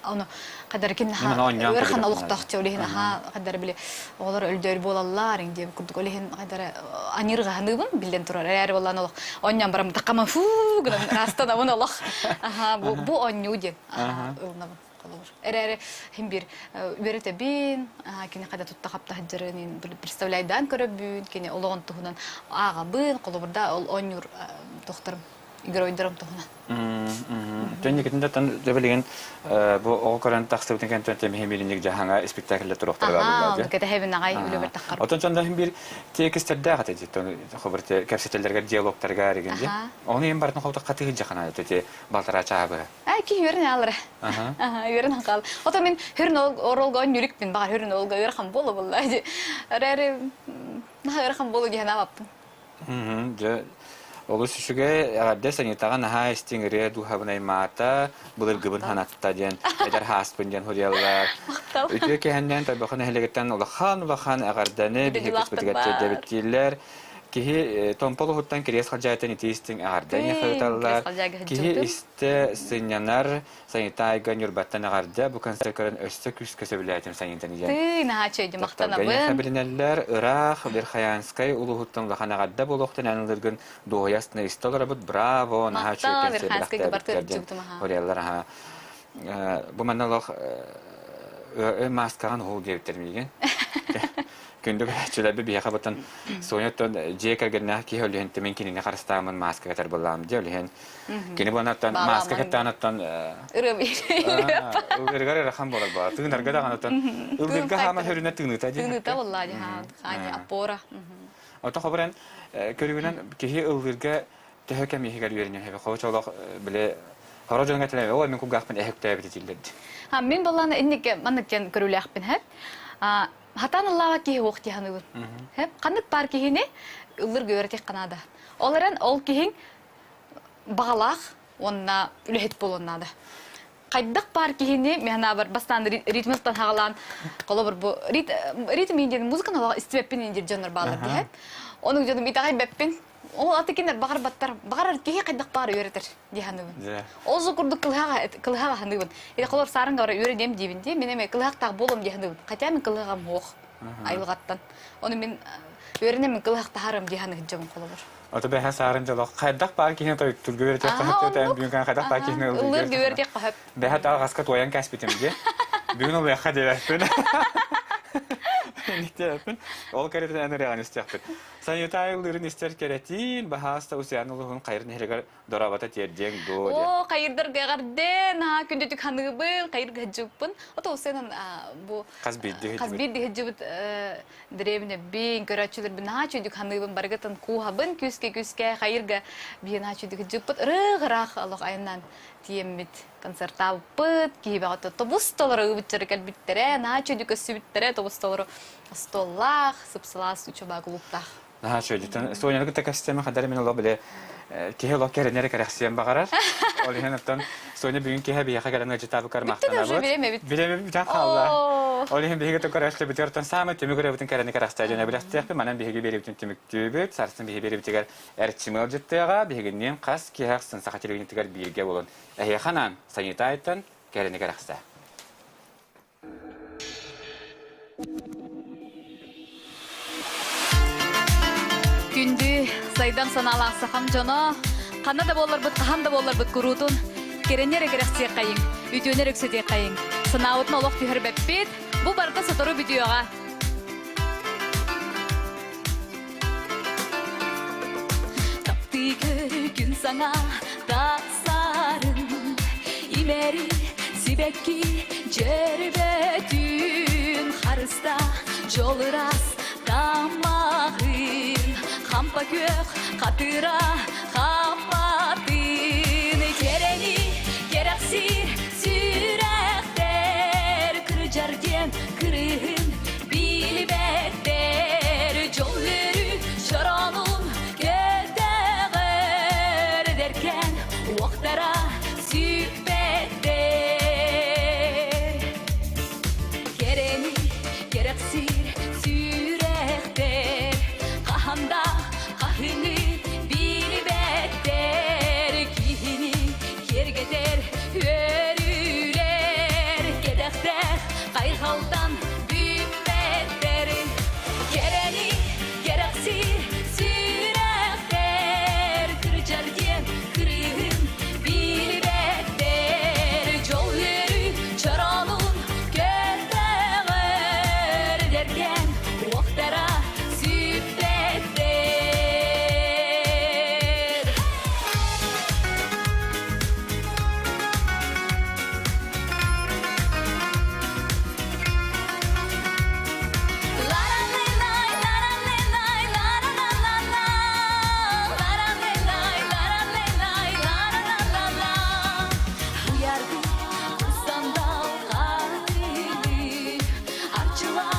Speaker 1: ону хайдара ким наһаа ыарахан олохтоох ол иһин аһаа хайдара били оҕолор өлдөөр буолаллар иҥ диэн курдук ол иһин хайдара аньыырҕаһыныыбын биллэн турар эрээри буоллаан олох оонньоон баран такама фуу гынан ыраастанабын олох аһаа бу бу оонньуу диэн ылынабын Холобур. Эрээри хин биир үөрэтэбин, кини хайда тутта-хапта сылдьарын представляйдаан көрөбүн, кини олоҕун туһунан ааҕабын, холобурда ол оонньуур тохторум, геройдарым туһунан.
Speaker 2: Төннүкүтүн да тон билигин бу оҕо көрөн тахсыбытын кэнтэн темиһи мииринник жаһаҥа спектакльлер туруохтара
Speaker 1: бааллар. Кэтэһэбин аҕай үлэбэр таххар.
Speaker 2: Отон чонда хин бир тиэкистердээх ате тон хобыр кэпсэтэллэргэр диалогтарга эригин ди. Оны ем бартын холта хатыы жахана те балтара чаабы.
Speaker 1: Аа, ки үөрэн аалара. Аха, үөрэн хаал. Ото мин хүрүн оролго нүрүкпүн, баҕар хүрүн олго ыарахан буола буолла. Эрээри наһаа ыарахан буолу диэн аабаппын.
Speaker 2: Дьэ, олус үчүгэй эҕэрдэ санитаҕа наһаа истиҥ ырыа дууһабын аймаата, былыргыбын санатта диэн эдэр хааспын диэн суруйаллар. Үтүө кэһэннэн Тойбохо нэһилиэгиттэн улахан-улахан эҕэрдэни биһиги кыспытыгар тиэрдэбит дииллэр. Киһи Томпо улуһуттан Кириэс Халдьаайтан итии истиҥ эҕэрдэни ыыталлар. Киһи истэ сынньанар Санитайга Ньурбаттан эҕэрдэ бу концерт көрөн өссө күүскэ сөбүлээтим Санитаны диэн.
Speaker 1: Тыы, наһаа үчүгэй махтанабын.
Speaker 2: билинэллэр ыраах Верхоянскай улууһуттан улахан эҕэрдэ буолуохтун эн ылыргын дуоһуйа астына истэ олоробут браво наһаа үчүгэй концерт бэлэхтээбиттэр диэн хоруйаллар аха бу манна олох мааскаҕын уһул диэбиттэр миигин Күндү көрөөччүлэрбит биһиэхэ бутан Соняттан дьиэ кэргэннээх киһи өлүһэн мин кинини харыстааммын мааска кэтэр буоллаам дьэ өлүһэн кини буонаттан мааска кэттаанаттан ырыгар ырахан буолар буолар тыынарга даҕанаттан ылгырга хаама хөрүнэ тыыныта дии
Speaker 1: тыыныта буоллаа дии хаани опора
Speaker 2: Ото хобуран көрүгүнэн киһи ыллыырга төһө кэм иһигэр үөрэнэр хэбэ хобу чолох биле хоро дьоҥҥо этилэр оо мин кулгаахпын эһэктээбит этиллэр
Speaker 1: ди мин боллаана инник маннык диэн көрүүлээхпин хэп Хатан ыллаабат киһи уох дии саныыбын. Ханнык баар киһини ыллыр үөрэтиэххэ наада. Ол эрэн ол киһиҥ баҕалаах уонна үлэһит буолуон наада. Хайдах баар киһини мин санаабар бастаан ритмыттан хаҕалаан холобур бу ритм диэн музыканы олох истибэппин диир дьоннор бааллар диһэ. Онук дьонум итэҕэйбэппин. Ол аты кинилэр баҕарбаттар. Баҕарар киһи хайдах баар үөрэтэр дии саныыбын. Ол же курдук кылыһаҕа кылыһаҕа саныыбын. Или холор саарыҥга бара үөрэ диэм диибин дии. Мин эмиэ кылыһахтаах буолуом дии саныыбын. Хотя мин кылыһаҕам суох айылҕаттан. Ону мин. Үөрэнэ мин кылыһахтаһарым дии саныһыдьабын холобур.
Speaker 2: Ото бэһэ саарын дьолох хайдах баар киһини тойтурга үөрэтиэх хаһыт бүгүн хайдах баар киһини
Speaker 1: ыллыыр үөрэтиэх хаһыт.
Speaker 2: Бэһэ таҕаска туойан кээспитим дии. Бүгүн ылыахха диэбэппин. Диэбэппин. Ол кэрэтин эн ырыаҕын истиэхпит. Санита ыллыырын истэр кэрэтиин, баһааста Усуйаан улууһун хайыр нэһилигэр дорообото тиэрдиэҥ дуо диэн.
Speaker 1: Оо, хайырдарга эҕэрдэ, наһаа күндүтүк ханыыбын, хайырга сылдьыбыппын. Ото Усуйаанан бу
Speaker 2: хас биирдии
Speaker 1: хас биирдии сылдьыбыт дэриэбинэбин, көрөөччүлэрбин наһаа үчүгүйдүк ханыыбын, барыгытын кууһабын, күүскэ-күүскэ хайырга биһи наһаа үчүгүйдүк сылдьыбыппыт. Ырыых-ыраах олох айаннаан тиийэммит концертаабыппыт, киһи бөҕөтө тобус толору ыбыччары кэлбиттэрэ, наһаа үчүгүйдүк көрсүбүттэрэ, тобус толору остуоллаах, сып-сылаас учуба кулууптаах.
Speaker 2: Наһаа үчүгэй. Соняны кытта кэпсэтэмэ хадары мин олох били киһи олох кэрэнэрэ кэрэхсиэн баҕарар. Ол иһин оттон Соня бүгүн киһи биһиэхэ кэлэн ыалдьытаабыккар махтанабыт.
Speaker 1: Биремебит.
Speaker 2: Биремебит бүтэн хаалла. Ол иһин биһиги көрөөччүлэрбитигэр оттон саамай түмүк ырыабытын кэрэни кэрэхсээ дьоно билэхтиэхпит. Манан биһиги биэриибитин түмүктүүбүт. Сарсын биһиги биэриибитигэр эрчим ыалдьыттыаҕа. Биһигинниин хас киһи ахсын саха телевидениетигэр бииргэ буолун. Эһиэхэ анаан Санитайтан кэрэни кэрэхсээ.
Speaker 1: Күндү, сайдам санаалаах сахам дьоно, ханна да буолларбыт, хаһан да буолларбыт куруутун кэрэни эрэ кэрэхсиэххэйиҥ, үтүөнү эрэ үксэтиэххэйиҥ. Санаабытын олох түһэрбэппит, бу барыта сотору бүтүөҕэ. Таптыы көрүкүн саҥа тахсарын имэри сибэкки дьөрбөтүн харыста дьол ыраас тамаҕын хампа күөх хатыра хаппатын кэрэни кэрэхсиир сүрэхтэр кырдьар диэн кырыһын билбэттэр дьол үөрүү чороонун көтөҕөр эдэркээн уохтара сүппэттэр кэрэни кэрэхсиир сүрэхтэр хаһан да хаһыҥы билбэттэр киһини киэргэтэр үөрүүлэр кэтэхтээх хайҕалтан бүппэттэр кэрэни кэрэхсиир сүрэхтэр кырдьар диэн кырыыһын билбэттэр дьол үөрүү чороонун көтөҕөр эдэркээн уохтара сүппэттэр. Арчыла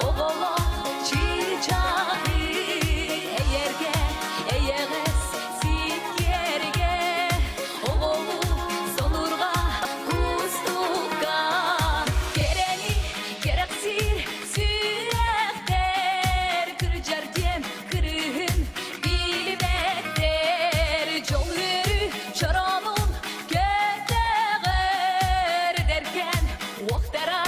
Speaker 1: оҕоло чыычааҕы эйэргэ эйэҕэс сиккиэргэ оҕолу сонурга кустукка кэрэни кэрэхсиир сүрэхтэр кырдьар диэн кырыһын билбэттэр дьол үөрүү чороонун көтөҕөр эдэркээн уохтара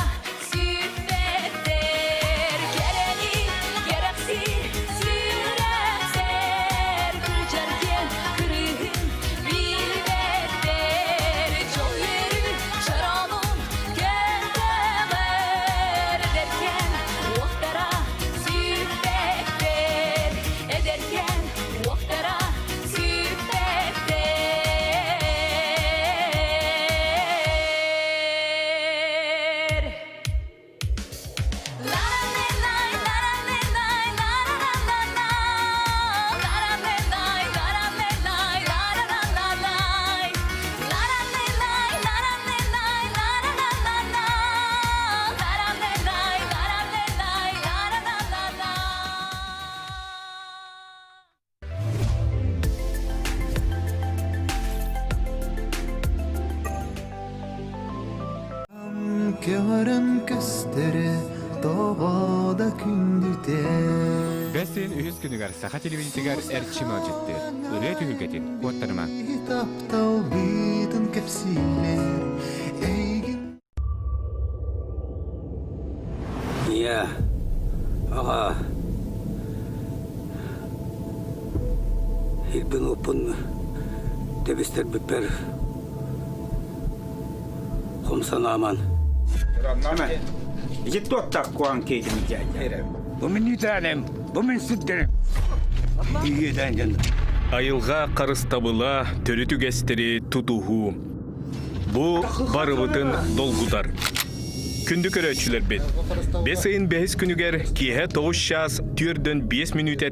Speaker 1: сүппэттэр кэрэни кэрэхсиир сүрэхтэр кырдьар диэн кырыыһын билбэттэр дьол үөрүү чороонун көтөҕөр эдэркээн уохтара сүппэттэр эдэркээн уохтара сүппэттэр.
Speaker 11: Көҕөрөн көстөрө тоҕо да күндүтэ.
Speaker 2: Бэс ыйын үһүс күнүгэр саха телевидениетигэр Эрчим ыалдьыттыыр. Ырыа түһүлгэтин куоттарыма.
Speaker 11: Тапталбытын кэпсииллэр эйигин
Speaker 12: Ийэ, аҕа, Ирбин-уоппун тэбистэрбиппэр хом санааман.
Speaker 13: Ити туоттах куан кейтин дядя. Бу мин үтэнем, бу мин сүрдэрим. Ийеден дьон.
Speaker 4: Айылҕа харыстабыла төрүт үгэстэри тутуһуу. Бу барыбытын долгутар. Күндү көрөөччүлэрбит, бэс ыйын бэһис күнүгэр киэһэ 9 чаас 4 5 мүнүүтэ.